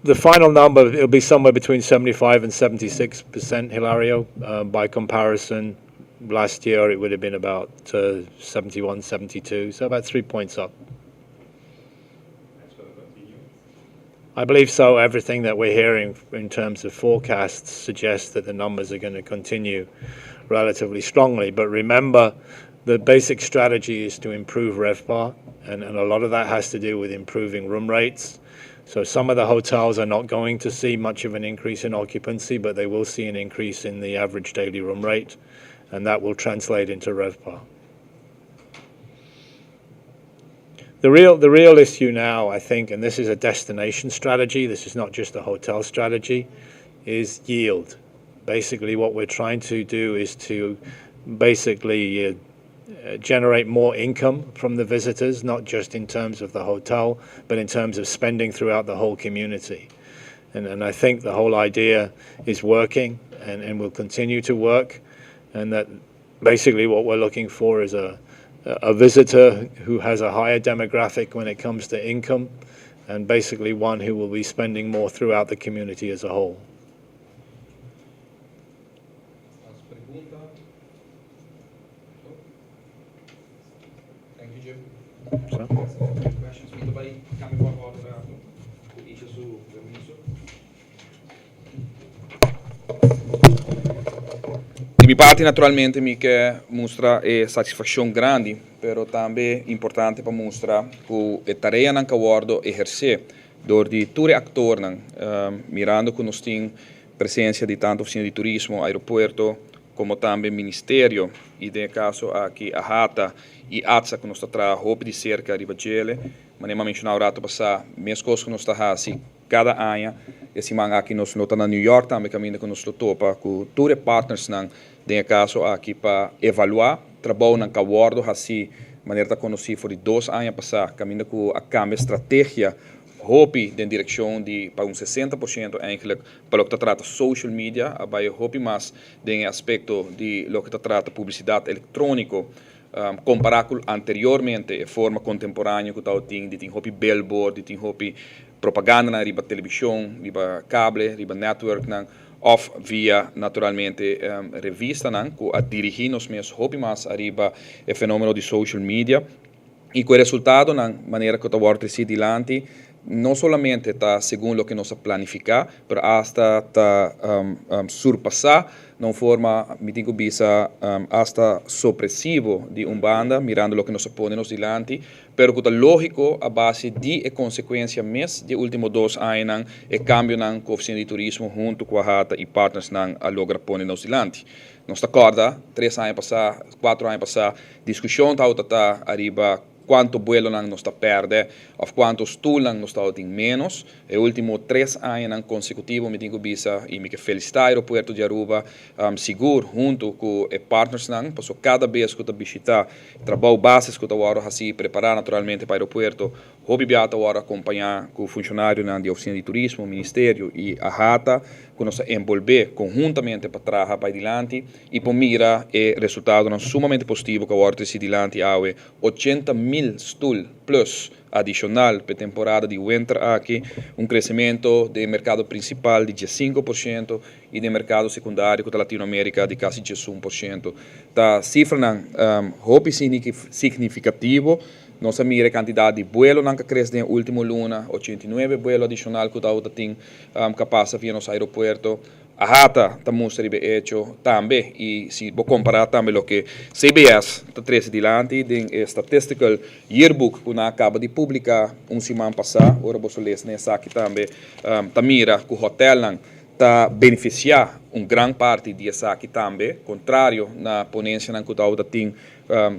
The final number, it'll be somewhere between 75 and 76%, Hilario. By comparison, last year it would have been about 71, 72, so about 3 points up. That's going to continue? I believe so. Everything that we're hearing in terms of forecasts suggests that the numbers are going to continue relatively strongly. But remember, the basic strategy is to improve RevPAR, and a lot of that has to do with improving room rates. So some of the hotels are not going to see much of an increase in occupancy, but they will see an increase in the average daily room rate, and that will translate into RevPAR. The real issue now, I think, and this is a destination strategy, this is not just a hotel strategy, is yield. Basically, what we're trying to do is to basically generate more income from the visitors, not just in terms of the hotel, but in terms of spending throughout the whole community. And I think the whole idea is working and will continue to work, and that basically what we're looking for is a visitor who has a higher demographic when it comes to income, and basically one who will be spending more throughout the community as a whole. Mas pregunta? No? Thank you, Jim. So. Questions? Mi ta bai kambia pa òrdu ku Isha su permiso. Di mi parti, naturalmente, mi ke mustra e satisfakshon grandi, pero tambe importante pa mustra ku e tareanan ku a wòrdu ehersé dor di tur e aktornan, mirando ku nos tin presensia di tantu ofisina di turismo, aeropuerto, komo tambe ministerio i den e kaso aki AHATA i ATSA ku nos ta traha hopi di serka riba djele. Manera mi a menshoná un ratu pasá, meskos ku nos ta hasi kada aña, e siman aki nos lo ta na New York tambe kaminda ku nos lo topa ku tur e partnersnan den e kaso aki pa evaluá trabounan ku a wòrdu hasí manera ta konosí for di 2 aña pasá, kaminda ku a kambia strategia hopi den direkshon di pa un 60% eigenlijk pa loke ta trata social media, a bai hopi mas den e aspekto di loke ta trata publisidat elektróniko, kompará ku anteriormente e forma kontemporáneo ku tin di tin hopi billboard, di tin hopi propaganda nan riba televishon, riba kable, riba network nan, òf via naturalmente revistanan, ku a dirigí nos mes hopi mas ariba e fenómeno di social media i ku e resultadonan manera ku ta wòrdu dilanti no solamente ta segun loke nos a planifiká, pero hasta ta surpasá na un forma, mi tin ku bisa, hasta sorpresivo di un banda, mirando loke nos a pone nos dilanti, pero ku ta lógiko a base di e konsekuensia mes di último 2 añanan, e kambionan ku ofisina di turismo huntu ku AHATA i partnersnan a logra pone nos dilanti. Nos ta kòrda, 3 aña pasá, 4 aña pasá, diskushon ta ariba kuantu buelonan nos ta pèrdè òf kuantu stulnan nos ta tin menos. E último 3 añanan konsekutivo, mi tin ku bisa i mi ke felisitá aeropuerto di Aruba, sigur huntu ku e partnersnan, paso kada bes ku ta bishitá trabou base ku ta wòrdu hasí prepará naturalmente pa aeropuerto, hopi bia ta wòrdu akompañá ku funshonarionan di ofisina di turismo, ministerio i AHATA, ku nos a enbolbé konhuntamente pa traha pa dilanti i pa mira e resultadonan sumamente positivo ku a wòrdu dilanti awe: 80 mil stul plus adishonal pa temporada di winter aki, un kresementu di merkado prinsipal di 5% i di merkado sekundario ku Latinoamérika di kasi 11%. Ta sifranan hopi signifikativo. Nos a mira kantidat di buelonan ku a krese den último luna, 89 buelo adishonal ku tin ku pasa via nos aeropuerto. AHATA ta mustra riba hecho tambe i si bo kompará tambe loke CBS ta trese dilanti den Statistical Yearbook ku nan a kaba di publiká un siman pasá, ora bo lesa esaki tambe, ta mira ku hotelnan ta benefisiá un gran parti di esaki tambe, kontrario na ponensianan ku ta tin,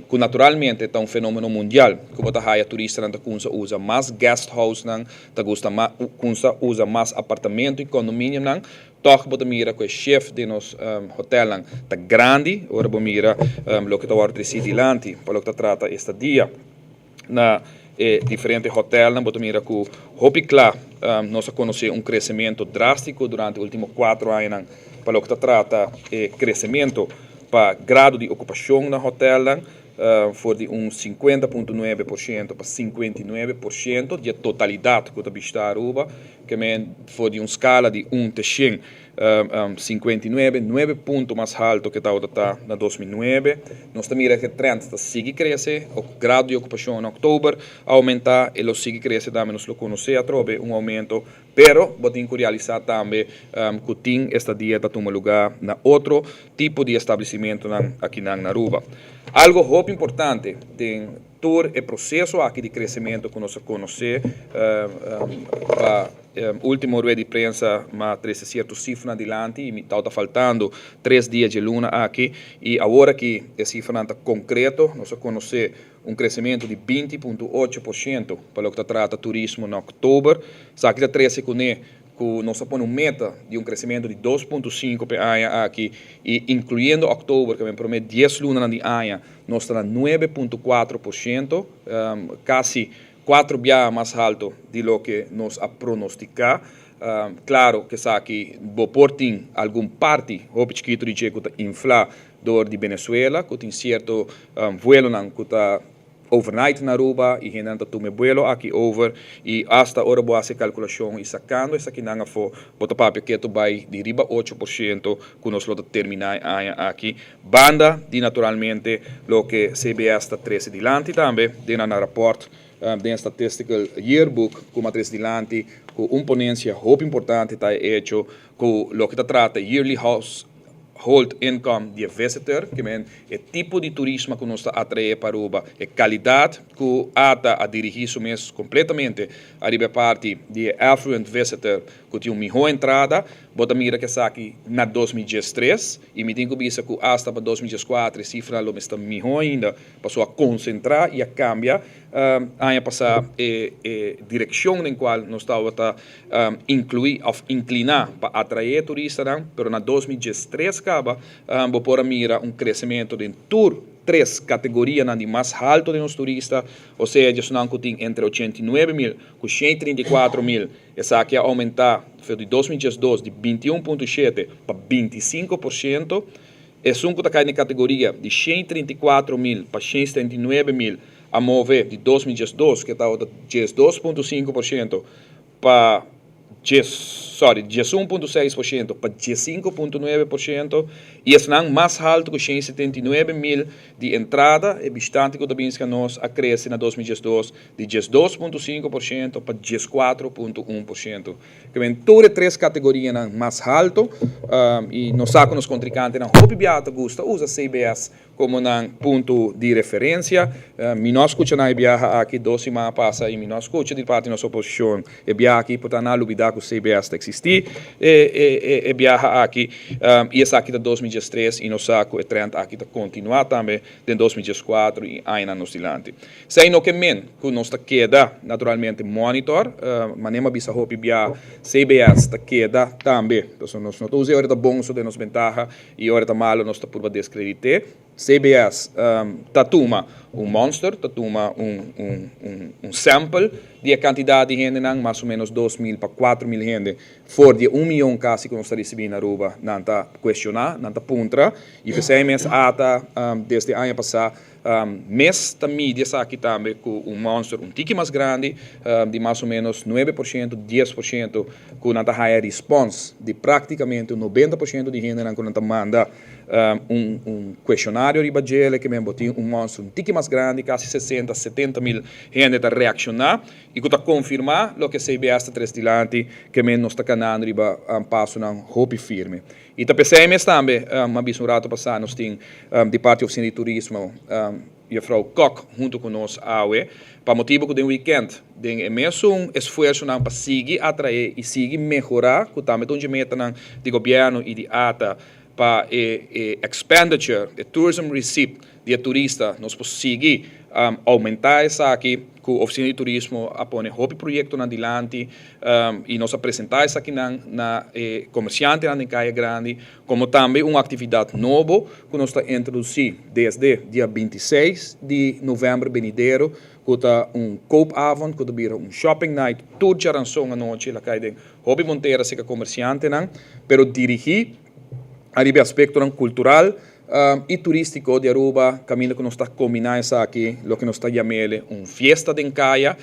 ku naturalmente ta un fenómeno mundial, ku bo ta haya turistanan ta kuminsá usa mas guest house nan, ta gusta mas, kuminsá usa mas apartamento i kondominionan. Toch bo ta mira ku e shift di nos hotelnan ta grandi, ora bo mira loke ta wòrdu dilanti pa loke ta trata estadia na diferente hotelnan, bo ta mira ku hopi kla nos a konosé un kresementu drástiko durante último 4 añanan pa loke ta trata e kresementu pa grado di okupashon na hotelnan, for di un 50.9% pa 59% di totalidat ku ta bishitá Aruba, ke men for di un skala di 1 te 100, 59, 9 punto mas haltu ku tabata na 2009. Nos ta mira ku e trend ta sigui krese, e grado di okupashon na òktober a oumentá i lo sigui krese tambe, nos lo konosé atrobe un oumento, pero bo tin ku realisá tambe ku tin estadia ta tuma lugá na otro tipo di establesimentonan aki na Aruba. Algu hopi importante den tur e proseso aki di kresementu ku nos konosé, pa último rueda di prensa m'a trese sierto sifra dilanti i ta faltando 3 dia di luna aki i awor aki e sifra ta konkreto. Nos konosé un kresementu di 20.8% pa loke ta trata turismo na òktober. Esaki ta trese kuné ku nos a pone un meta di un kresementu di 2.5 pa aña aki i inkluyendo òktober, ku ta promé 10 luna di aña, nos ta na 9.4%, kasi 4 biaha mas haltu di loke nos a pronostiká. Klaro ku esaki bo por tin algun parti, hopi chikitu di dje ku ta inflá dor di Venezuela, ku tin sierto vuelonan ku ta overnight na Aruba i hende ta tuma vuelo aki over i hasta ora bo hasi kalkulashon i sakando esakinan afó, bo ta papia ketu bai di riba 8% ku nos lo terminá aña aki. Banda di naturalmente loke CBS ta trese dilanti tambe den nan rapport, den Statistical Yearbook ku a trese dilanti, ku un ponensia hopi importante ta hecho ku loke ta trata yearly house. Household income di e visitor, ke men e tipo di turismo ku nos ta atraé pa Aruba, e kalidat ku ATA a dirigí su mes kompletamente ariba e parti di e affluent visitor ku tin un mihó entrada. Bo ta mira ku esaki na 2013 i mi tin ku bisa ku asta pa 2014 e sifranan lo mester mihó ainda, pasobra a konsentrá i a kambia aña pasá e e direkshon den kual nos tabata inkluí òf inkliná pa atraé turistanan, pero na 2013 kaba bo por a mira un kresementu den tur tres kategorianan di mas haltu den nos turista, osea djesunnan ku tin entre 89.000 ku 134.000, esaki a oumentá for di 2012 di 21,7 pa 25%. Esun ku ta kai den kategoria di 134.000 pa 179.000 a move di 2012, ku tabata 12,5%, pa 10, sorry, 11,6% pa 15,9%, i esnan mas haltu ku 179.000 di entrada, e bishitante ku ta bin serka nos, a krese na 2012 di 12,5% pa 14,1%. Ke men tur e tres kategorianan mas haltu, i nos sa ku nos kontrinkantenan hopi biaha ta gusta usa CBS komo nan punto di referensia. Mi no a skucha nan e biaha aki 2 siman a pasa i mi no a skucha di parti nos oposishon e biaha aki, por ta nan a lubida ku CBS ta eksistí e biaha aki, i esaki ta 2013 i nos sa ku e trend aki ta kontinuá tambe den 2014 i añanan nos dilanti. Esei no ke men ku nos ta keda naturalmente monitor, manera mi a bisa hopi bia CBS ta keda tambe, pasobra nos no ta usa e ora ta bon so den nos bentaha i ora ta malo nos ta purba deskredit'é. CBS ta tuma un monster, ta tuma un sample di e kantidat di hendenan, mas o ménos 2000 pa 4000 hende for di e un mion kasi ku nos ta risibí na Aruba, nan ta kuestioná, nan ta puntra i p'esei mes ata desde aña pasá mes ta midi esaki tambe ku un monster un tiki mas grandi di mas o ménos 9%, 10% ku nan ta haya respons di praktikamente un 90% di hendenan ku nan ta manda un kuestionario riba djele, ke men bo tin un monster un tiki mas grandi, kasi 60, 70 mil hende ta reakshoná i ku ta konfirmá loke CBS ta tres dilanti, ke men nos ta kanando riba pasonan hopi firme. I ta p'esei mes tambe, m'a bisa un rato pasá, nos tin di parti Ofisina di Turismo juffrouw Kok huntu ku nos awe, pa motibu ku den weekend, den e mesun esfuersonan pa sigui atraé i sigui mehorá, ku tambe ta un dje metanan di gobièrnu i di ATA pa e expenditure, e tourism receipt di e turista, nos por sigui oumentá esaki, ku Ofisina di Turismo a pone hopi proyektonan dilanti i nos a presentá esakinan na e komersiantenan den Kaya Grandi, komo tambe un aktividat nobo ku nos ta introdusí desde dia 26 di novèmber benidero, ku ta un koopavond, ku ta bira un shopping night tur djaranson anochi, la kai den hopi montera serka komersiantenan, pero dirigí ariba e aspektonan kultural i turístiko di Aruba, kaminda ku nos ta kombiná esaki, loke nos ta yam'é un fiesta den kaya,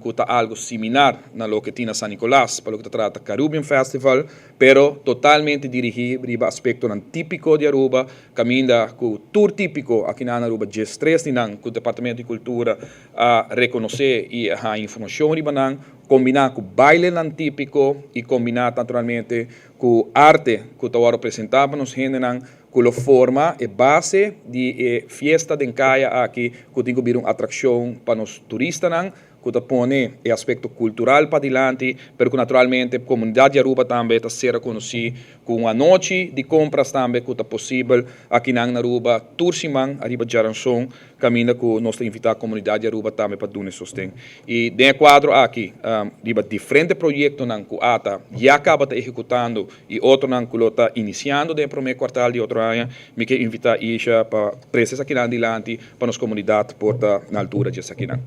ku ta algu similar na loke tin na San Nicolas pa loke ta trata Caribbean Festival, pero totalmente dirigí riba aspektonan típiko di Aruba, kaminda ku tur típiko aki na Aruba, 13 di nan ku Departamento di Kultura a rekonosé i a haña informashon riba nan, kombiná ku bailenan típiko i kombiná naturalmente ku arte ku ta wòrdu presentá pa nos hendenan, ku lo forma e base di e fiesta den kaya aki, ku tin ku bira un atrakshon pa nos turistanan, ku ta pone e aspekto kultural padilanti, pero ku naturalmente komunidat di Aruba tambe ta ser konosí ku un anochi di kompras tambe ku ta posibel akinan na Aruba tur siman ariba djaranson, kaminda ku nos ta invitá komunidat di Aruba tambe pa duna e sosten. I den e kuadro aki, riba diferente proyektonan ku ATA ya kaba ta ehekutando i otronan ku lo ta inisiando den e promé kuartal di otro aña, mi ke invitá Isha pa trese esakinan dilanti pa nos komunidat por ta na altura di esakinan.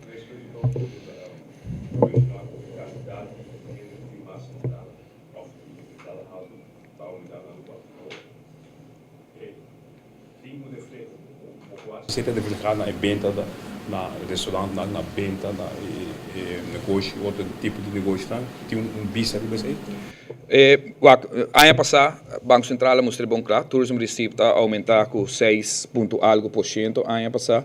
Kantidat di hende ku tin mas entrada òf entrada haltu ta oumentá na Aruba. Tin un refleho ku ta reflehá na e benta na restaurantnan, na benta na e negoshi, otro tipo di negoshinan. Tin un bista riba esei? Wak, aña pasá Banko Sentral a mustra bon kla, tourism receipt a oumentá ku 6 punto algu por shento aña pasá.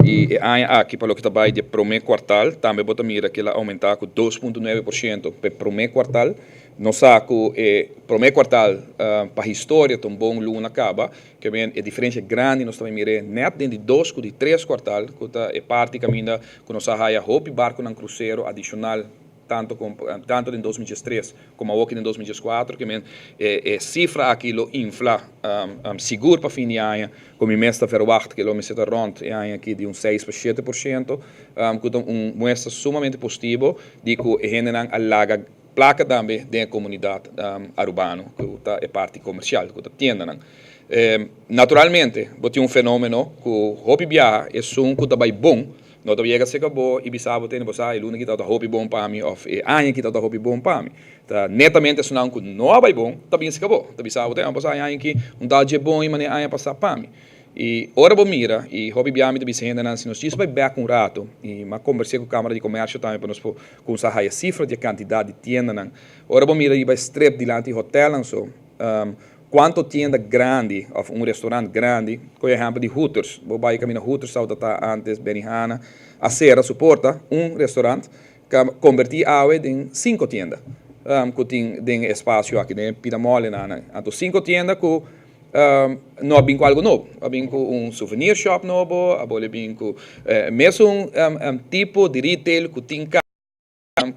Y e aña aki pa loke ta bay di e prome kwartal tambe bo ta mira cu el a aumenta cu 2.9% pa e prome kwartal. Nos sa cu e prome kwartal pa historia ta un bon luna caba, ke men e diferencia grandi nos ta bay mir'e net den di dos cu di tres kwartal cu ta e parti caminda cu nos a haya hopi barconan crucero adicional tanto tanto den 2013 como awoki den 2014, ke men e e cifra aki lo infla sigur pa fin di aña, cu mi mes ta verwacht ke lo mester ta rond e aña aki di un seis pa 7%, cu ta un muestra sumamente positivo di cu e hendenan a laga placa tambe den e comunidad Arubano, cu ta e parti comercial, cu ta tiendanan. Naturalmente bo tin un fenomeno cu hopi biaha esun cu ta bay bon No ta yega serka bo i bisa bo tene bo sa e luna ki tabata hopi bon pa mi òf e aña ki tabata hopi bon pa mi. Ta netamente esunnan ku no a bai bon ta bin serka bo, ta bisa bo tene bo sa e aña ki un tal dje bon i manera aña pasá pa mi. I ora bo mira i hopi bia mi ta bisa hendenan si nos djis bai bèk un ratu i mi a kombers'é ku Kamara di Komersio tambe pa nos por kumsa haya sifra di e kantidat di tiendanan. Ora bo mira riba e strip dilanti hotèlnan so Cuanto tienda grandi of un restaurant grandi, coge ehempel di Hooters, bo bay caminda Hooters tabata ta antes, Benihana, a cera su porta, un restaurant ca converti awe den cinco tienda cu tin den e espacio aki, den e pida mole nan. Anto cinco tienda cu no a bin cu algo nobo, a bin cu un souvenir shop nobo, a bole bin cu mesun tipo di retail cu tin.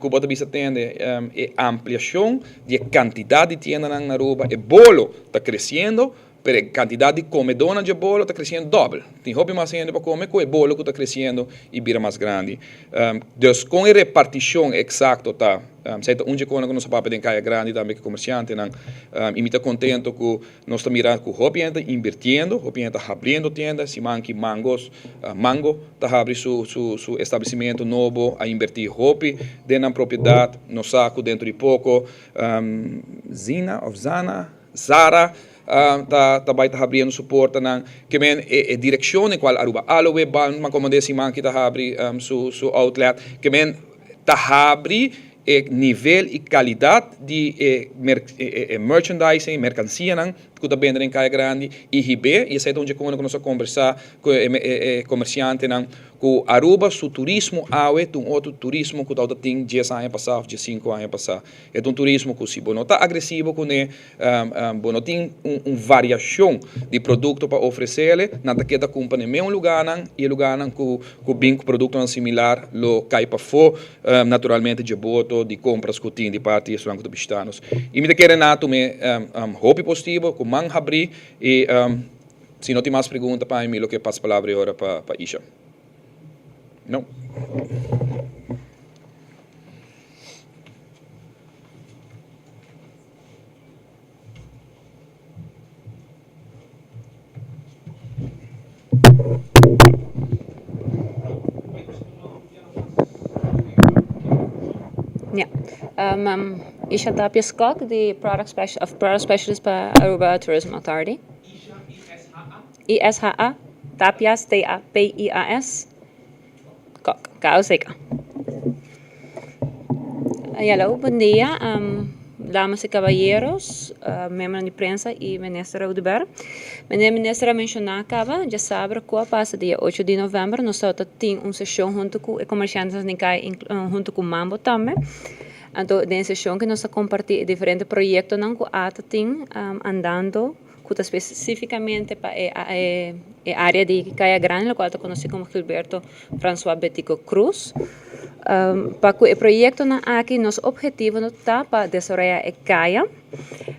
Ku bo ta bisa tende e ampliashon di e kantidat di tiendanan na Aruba, e bolo ta kresiendo, pero e kantidat di komedónan dje bolo ta kresiendo dòbel. Tin hopi mas hende pa kome ku e bolo ku ta kresiendo i bira mas grandi. Dus kon e repartishon eksakto ta, esei ta un dje konan ku nos a papia den Kaya Grandi tambe ku e komersiantenan. I mi ta kontento ku Nos ta mira ku hopi hende ta invirtiendo, hopi hende ta habriendo tienda, siman ki Mangos, Mango ta habri su su su establecimentu nobo, a inverti hopi den nan propiedat, nos sa ku dentro di poko Zina of Zana, Zara ta ta bai ta habriendo su portanan, ke men e e direkshon den kual Aruba Aloe Balm a komand'é siman ki ta habri su su outlet, ke men ta habri E nivel i kalidat di e e merchandising, merkansianan ku ta bende den Kaya Grandi i hib'é, i esei ta un dje kos ku nos a kombersá ku e e komersiantenan, ku Aruba su turismo awe ta un otro turismo ku tabata tin dies aña pasá òf diesinku aña pasá. E ta un turismo ku si bo no ta agresivo kuné, bo no tin un variashon di produkto pa ofresele, nan ta keda kumpra na e meun lugánan i e lugánan ku ku bin ku produktonan similar lo kai pafó. Naturalmente dje boto di compras cu tin di parti esnan cu ta bishita nos. Y mi ta kere na tume hopi positivo cu man habri y si no tin mas pregunta pa mi mi lo ke pasa palabra e ora pa Isha. No. Ja, um, Isha Tapia Skok, di Product Special, of Product Specialist pa Aruba Tourism Authority. I-S-H-A, Tapias, T-A-P-I-A-S, Kok, K-O-C-K. Hallo, bon dia, damas y caballeros, miembronan di prensa y Minister Oduber. Meneer Minister a menciona caba, djasabra cu a pasa dia ocho di november nos tabata tin un sesion hunto cu e comerciantenan di caya hunto cu Mambo tambe. Anto den e sesion cu nos a comparti e diferente proyectonan cu ata tin andando. ku ta spesifikamente pa e e área di Kaya Grandi, lokual ta konosí komo Gilberto Francois Betico Croes. Pa ku e proyektonan aki nos ophetivo ta pa desaroyá e kaya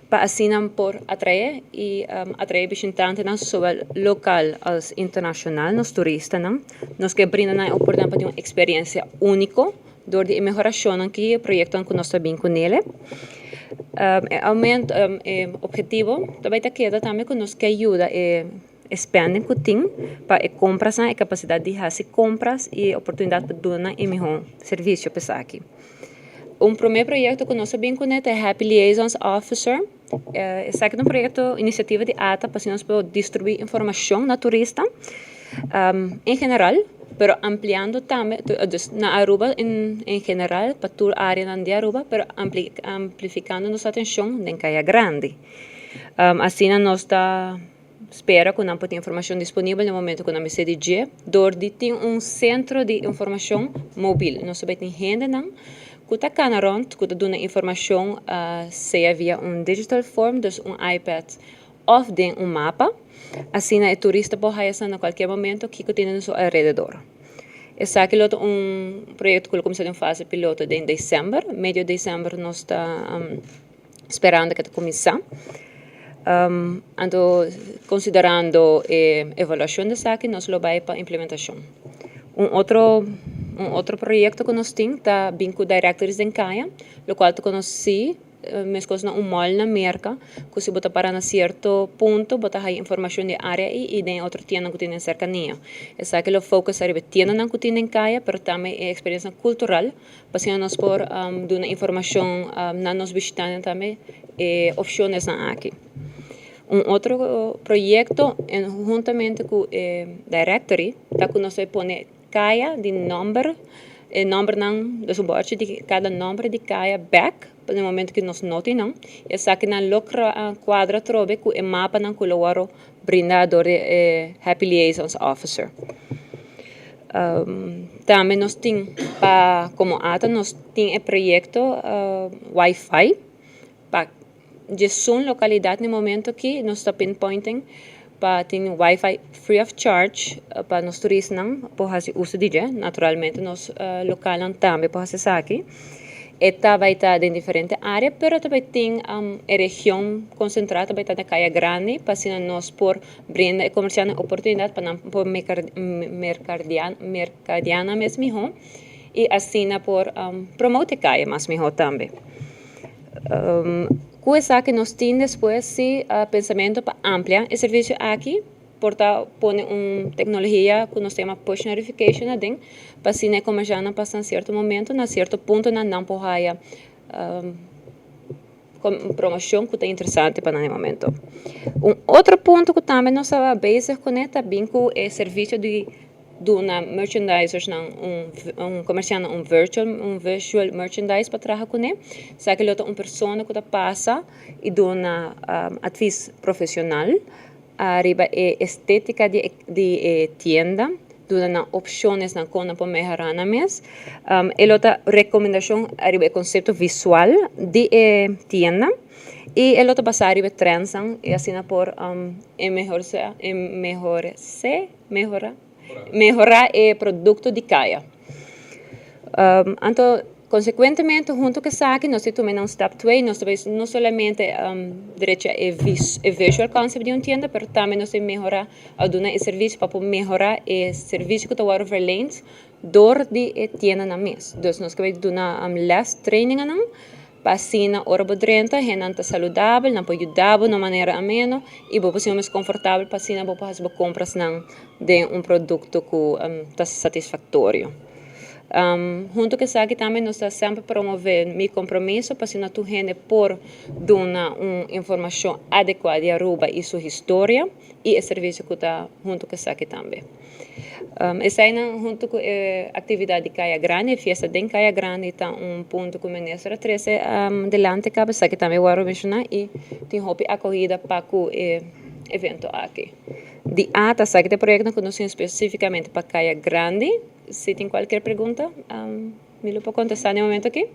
pa asina por atraé i atraé bishitantenan sowel lokal as internashonal, nos turistanan. Nos ke brinda nan e oportunidat pa tin un eksperensia úniko. Dor di e mehorashonnan ki e proyektonan ku nos ta bin kunele, e aumento, e ophetivo ta bai ta keda tambe ku nos ke yuda e spending ku tin pa e komprasnan, e kapasidat di hasi kompras i e oportunidat pa duna nan e mihó servisio pa esaki. Un promé proyekto ku nos a bin kuné ta e Happy Liaisons Officer. Esaki ta un proyekto, inisiativa di ata pa asina nos por distribuí informashon na turista en general, pero ampliando tambe, dus na Aruba en general, pa tur áreanan di Aruba, pero amplifikando nos atenshon den Kaya Grandi. Asina nos ta. spera ku nan por tin informashon disponibel na momento ku nan mester di dje dor di tin un sentro di informashon mobil. Nos ta bai tin hendenan ku ta kana rònt ku ta duna informashon sea via un digital form, dus un iPad òf den un mapa. Asina e turista por haya sa na kualkier momento kiko tin na su alrededor. Esaki lo ta un proyekto ku lo kuminsá den fase piloto den desèmber. Medio desèmber nos ta sperando ku ta kuminsá. Anto konsiderando e evaluashon di esaki nos lo bai pa implementashon. Un otro un otro proyekto ku nos tin ta bin ku directories den kaya, lokual ta konosí Meskos na un mall na Merka, ku si bo ta para na sierto punto bo ta haya informashon di e área ei i den e otro tiendanan ku tin den serkania. Esaki lo focus ariba e tiendanan ku tin den kaya, pero tambe e eksperensianan kultural, pa asina nos por duna informashon na nos bishitantenan tambe e opshonnan aki. Un otro proyekto huntamente ku e directory ta ku nos ta pone Kaya di nòmber, e nòmbernan, dus un bòrchi di kada nòmber di kaya bèk pa den momento ku nos no tin nan. Esakinan lo kuadra atrobe ku e mapanan ku lo wòrdu brindá dor di e Happy Liaisons Officer. Tambe nos tin pa komo ata nos tin e proyekto Wi-Fi pa Djesun lokalidat na e momento aki nos ta pinpointing pa tin wifi free of charge pa nos turistanan por hasi uso di dje. Naturalmente nos lokalnan tambe por hasi esaki. E ta bai ta den diferente área pero ta bai tin e region konsentrá ta bai ta na Kaya Grandi pa asina nos por brinda e komersiantenan oportunidat pa nan por merkadiá nan mes mihó i asina por promote kaya mas mihó tambe. Ku esaki nos tin despues si pensamentu pa amplia e servisio aki, por ta pone un teknologia ku nos ta yama push notification aden, pa asina e komershantenan pasa na sierto momento, na sierto puntonan nan por haya promoshon ku ta interesante pa nan e momento. Un otro punto ku tambe nos a bezig kuné ta bin ku e servisio di duna merchandisersnan un un komersiantnan un virtual un visual merchandise pa traha kuné. Esaki lo ta un persona ku ta pasa i duna advis profesional ariba e estetika di e di e tienda, duna nan opshonnesnan kon nan por mehorá nan mes. E lo ta rekomendashon ariba e konsepto visual di e tienda i e lo ta basá riba e trendsnan i asina por e mehor e mehorse. Mehora mehora e produkto di kaya. Anto konsekuentemente huntu ku esaki nos tin tuma un stap twee, nos ta bai no solamente drecha e e visual concept di un tienda pero tambe nos tin mehora a duna e servisio pa por mehora e servisio ku ta wòrdu verleend dor di e tiendanan mes. Dus nos ke bai duna les traininganan Pa asina ora bo drenta hendenan ta saludabel, nan por yuda bo na un manera ameno y bo por sinti bo mes confortabel pa asina bo por haci bo comprasnan den un producto cu ta satisfactorio. Hunto cu esaki tambe nos ta semper promove Mi Compromiso pa asina tur hende por duna un informacion adecua di Aruba y su historia y e servicio cu ta hunto cu esaki tambe. Eseinan huntu ku e aktividat di Kaya Grandi, e fiesta den Kaya Grandi ta un punto ku minister a trese delante kaba, esaki tambe wòrdu menshoná i tin hopi akohida pa ku e evento aki. Di ata esaki ta e proyektonan ku nos tin spesifikamente pa Kaya Grandi. Si tin kualkier pregunta mi lo por kontestá na e momento aki.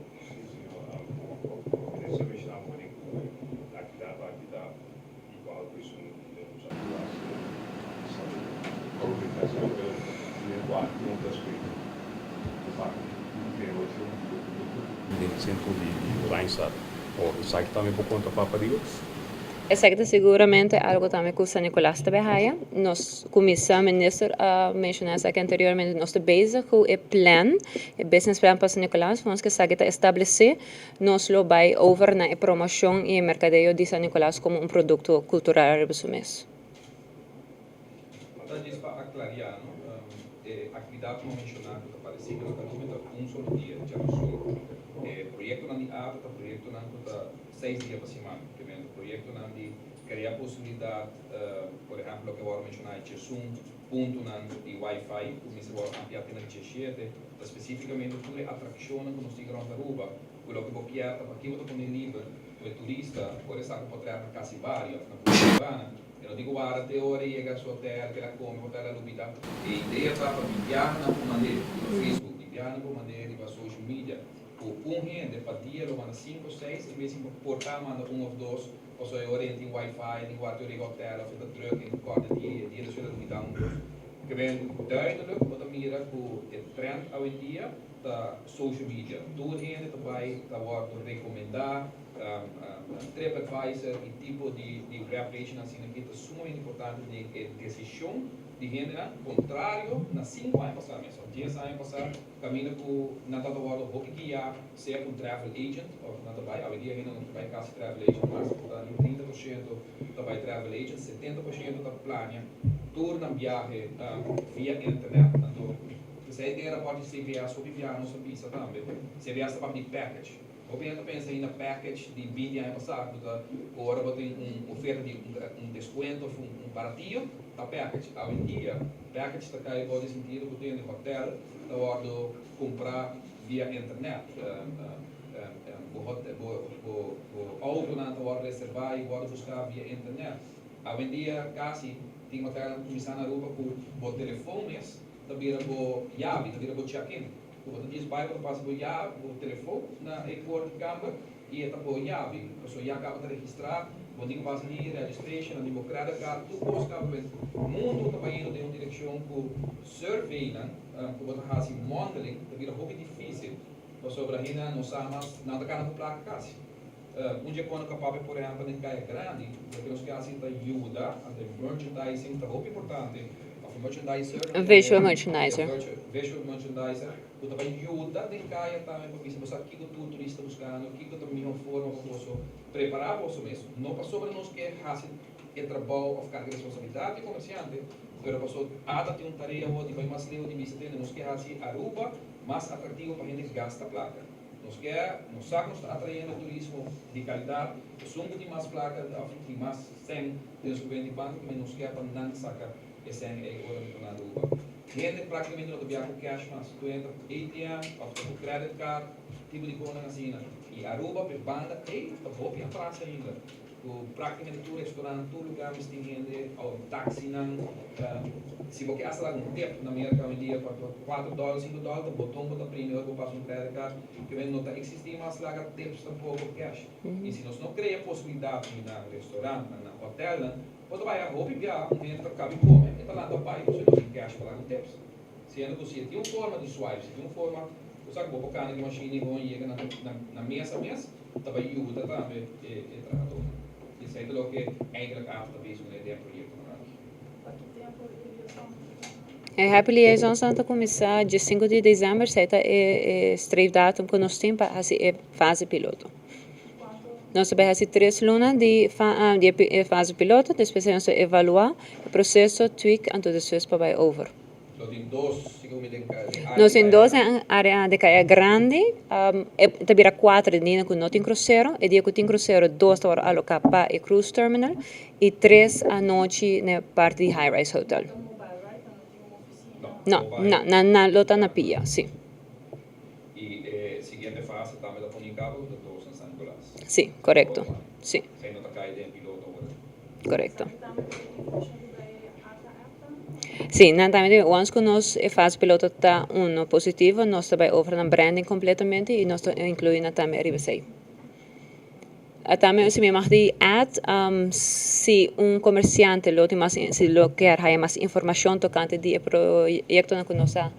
Esaki ta seguramente algo tambe cu San Nicolas ta bay haya. Nos cuminsa, Minister a menciona esaki anteriormente, nos ta bezig cu e plan, e business plan pa San Nicolas, nos esaki ta establece Nos lo bai over na e promocion y e mercadeo di San Nicolas como un producto cultural riba su mes. Ta djis pa aclaria, no? E actividad cu mi a menciona cu ta parecido na Caribe ta un solo dia, djarazon. E proyectonan di arte ta proyectonan cu ta seis dia pa siman. Obviamente proyectonan di crea posibilidad, por ehempel loke a worde menciona e djesun puntonan di wifi cu mester worde amplia te na djeshete, Ta specificamente tur e atraccionnan cu nos tin rond Aruba, cu loke bo kier ta paki bo ta pone liber cu e turista por e saca potret na Casi Bario of na Punta Cabana. E no tin ku wara te ora e yega su hotel, ku el a kome, hotel a lubida. E idea ta pa di biaha nan por mand'é riba Facebook, di biaha nan por mand'é riba social media, ku un hende pa dia lo manda sinku o seis, en bes di por ta manda un òf dos, pasobra e ora e tin wifi, e tin ku wara te ora yega hotel òf e ta drùk, e no kòrda di e dia despues el a lubida un kos. Ke ben duidelijk bo ta mira ku e trend awendia ta social media. Tur hende ta bai ta wòrdu rekomendá. TripAdvisor y tipo di di webpagenan asina aki ta sumamente importante den e decision di hendenan, contrario na cinco aña pasa mes of dies aña pasa caminda cu nan tabata wordo hopi guia sea cu un travel agent of nan ta bay, awendia hende no ta bay casi travel agent mas, ta di 30% ta bay travel agent, 70% ta plania tur nan biahe via internet, anto esey den e rapport di CVS hopi biaha nos a bisa tambe, CVS ta papia di package. Hopi hende ta pensa ainda package di binti aña pasá ku ta ku ora bo tin un oferta di un deskuento òf un baratio ta package. Awendia package ta kai bou di sentido ku tin hotel ta wòrdu kumprá via internet. Bo bo outonan ta wòrdu reservá i wòrdu buská via internet. Awendia kasi tin hotelnan ku kuminsá na Aruba ku bo telefon mes ta bira bo yabi, ta bira bo check-in. Ku bo ta djis bai bo ta pasa bo ya bo telefon na e kor di kamber i e ta bo yabi pasobra ya kaba ta registrá bo tin ku pasa di registration di bo credit card tur kos kaba ben mundu ta bayendo den un direkshon ku surveynan ku bo ta hasi mondeling ta bira hopi difisil pasobra hende no sa mas nan ta kana ku plaka kasi un dje kono ka papia por ehèmpel den kaya grandi loke nos ke hasi ta yuda anto e merchandising ta hopi importante. Merchandiser. Visual merchandiser. Visual merchandiser ku ta bai yuda den kaya tambe pa bisa bo sa kiko tur turista buskando, kiko ta mihó forma pa boso prepará boso mes, no pasobra nos ke hasi e trabou òf karga responsabilidat di komersiante, pero pasobra ata tin un tarea awor di bai mas leu di bisa tende nos ke hasi Aruba mas atraktivo pa hende gasta plaka. Nos ke, nos sa ku nos ta atrayendo turismo di kalidat, esun ku tin mas plaka òf tin mas sèn den su kuenta di banko, kimen nos ke pa nan saka e sèn ei ora nan ta na Aruba. Hende praktikamente no ta biaha ku kèsh mas, tur hende ta ku ATM òf ta ku credit card, tipo di konan asina. I Aruba pa e banda ei ta hopi atras ainda. Ku praktikamente tur restaurant, tur lugar mes tin hende, o taxinan, si bo ke hasta laga un tip na Merka hoy-en-dia pa kuater dòler, sinku dòler ta boton bo ta primi ora bo pasa un credit card, ke men no ta eksistí mas laga tips tampoko cash. I si nos no krea posibilidat di na restaurantnan, na hotelnan, bo ta bai a hopi bia un hende ta kabi kome, e ta lanta bai pasobra e no tin cash pa laga un tips. Siendo ku si e tin un forma di swipe, si tin un forma, bo sa ku bo por kana di mashina i gewoon yega na mesa mes, ta bai yuda tambe e trahadónan. I esei ta loke eindelijk AFA ta bezig kuné den e proyektonan aki. Pa ki tempu e liaison ta kuminsá? E Happy Liaisons ta kuminsá diesinku di desèmber, esei ta e streefdatum ku nos tin pa hasi e fase piloto. Nos ta bai hasi tres luna di e fase piloto, despues nos ta evaluá e proseso, tweak, anto despues pa bai over. Lo tin dos, segun mi, den área di Nos tin Kaya dos Grandi. den área di Kaya Grandi. E ta bira kuater den dia ku no tin krusero. E dia ku tin krusero, dos ta wòrdu aloká pa e cruise terminal i tres anochi na e parti di High Rise Hotel. Ta mobile, right? Nan no tin un ofisina? No, No, no, nan nan lo ta na pia, si. I e siguiente fase tambe ta pone cabo ku ta dos na San Nicolas. Si, korekto, si. Esei no ta kai den piloto awor. Korekto. Esaki tambe ta tin funshon di bai ATA app tambe? Si, nan tambe tin. Once ku nos e fase piloto ta uno positivo, nos ta bai over na branding kompletamente i nos ta inkluí nan tambe ariba esei. Tambe si mi mag di add, si un komersiante lo tin mas, si lo kier haya mas informashon tokante di e proyektonan ku nos a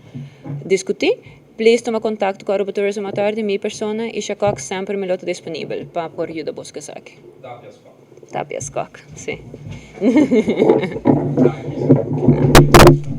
diskutí, please tuma kontakto ku Aruba Tourism Authority, mi persona, Isha Kok, semper mi lo ta disponibel pa por yuda bos ku esaki. Tapias Kok. Tapias Kok, si. Danki.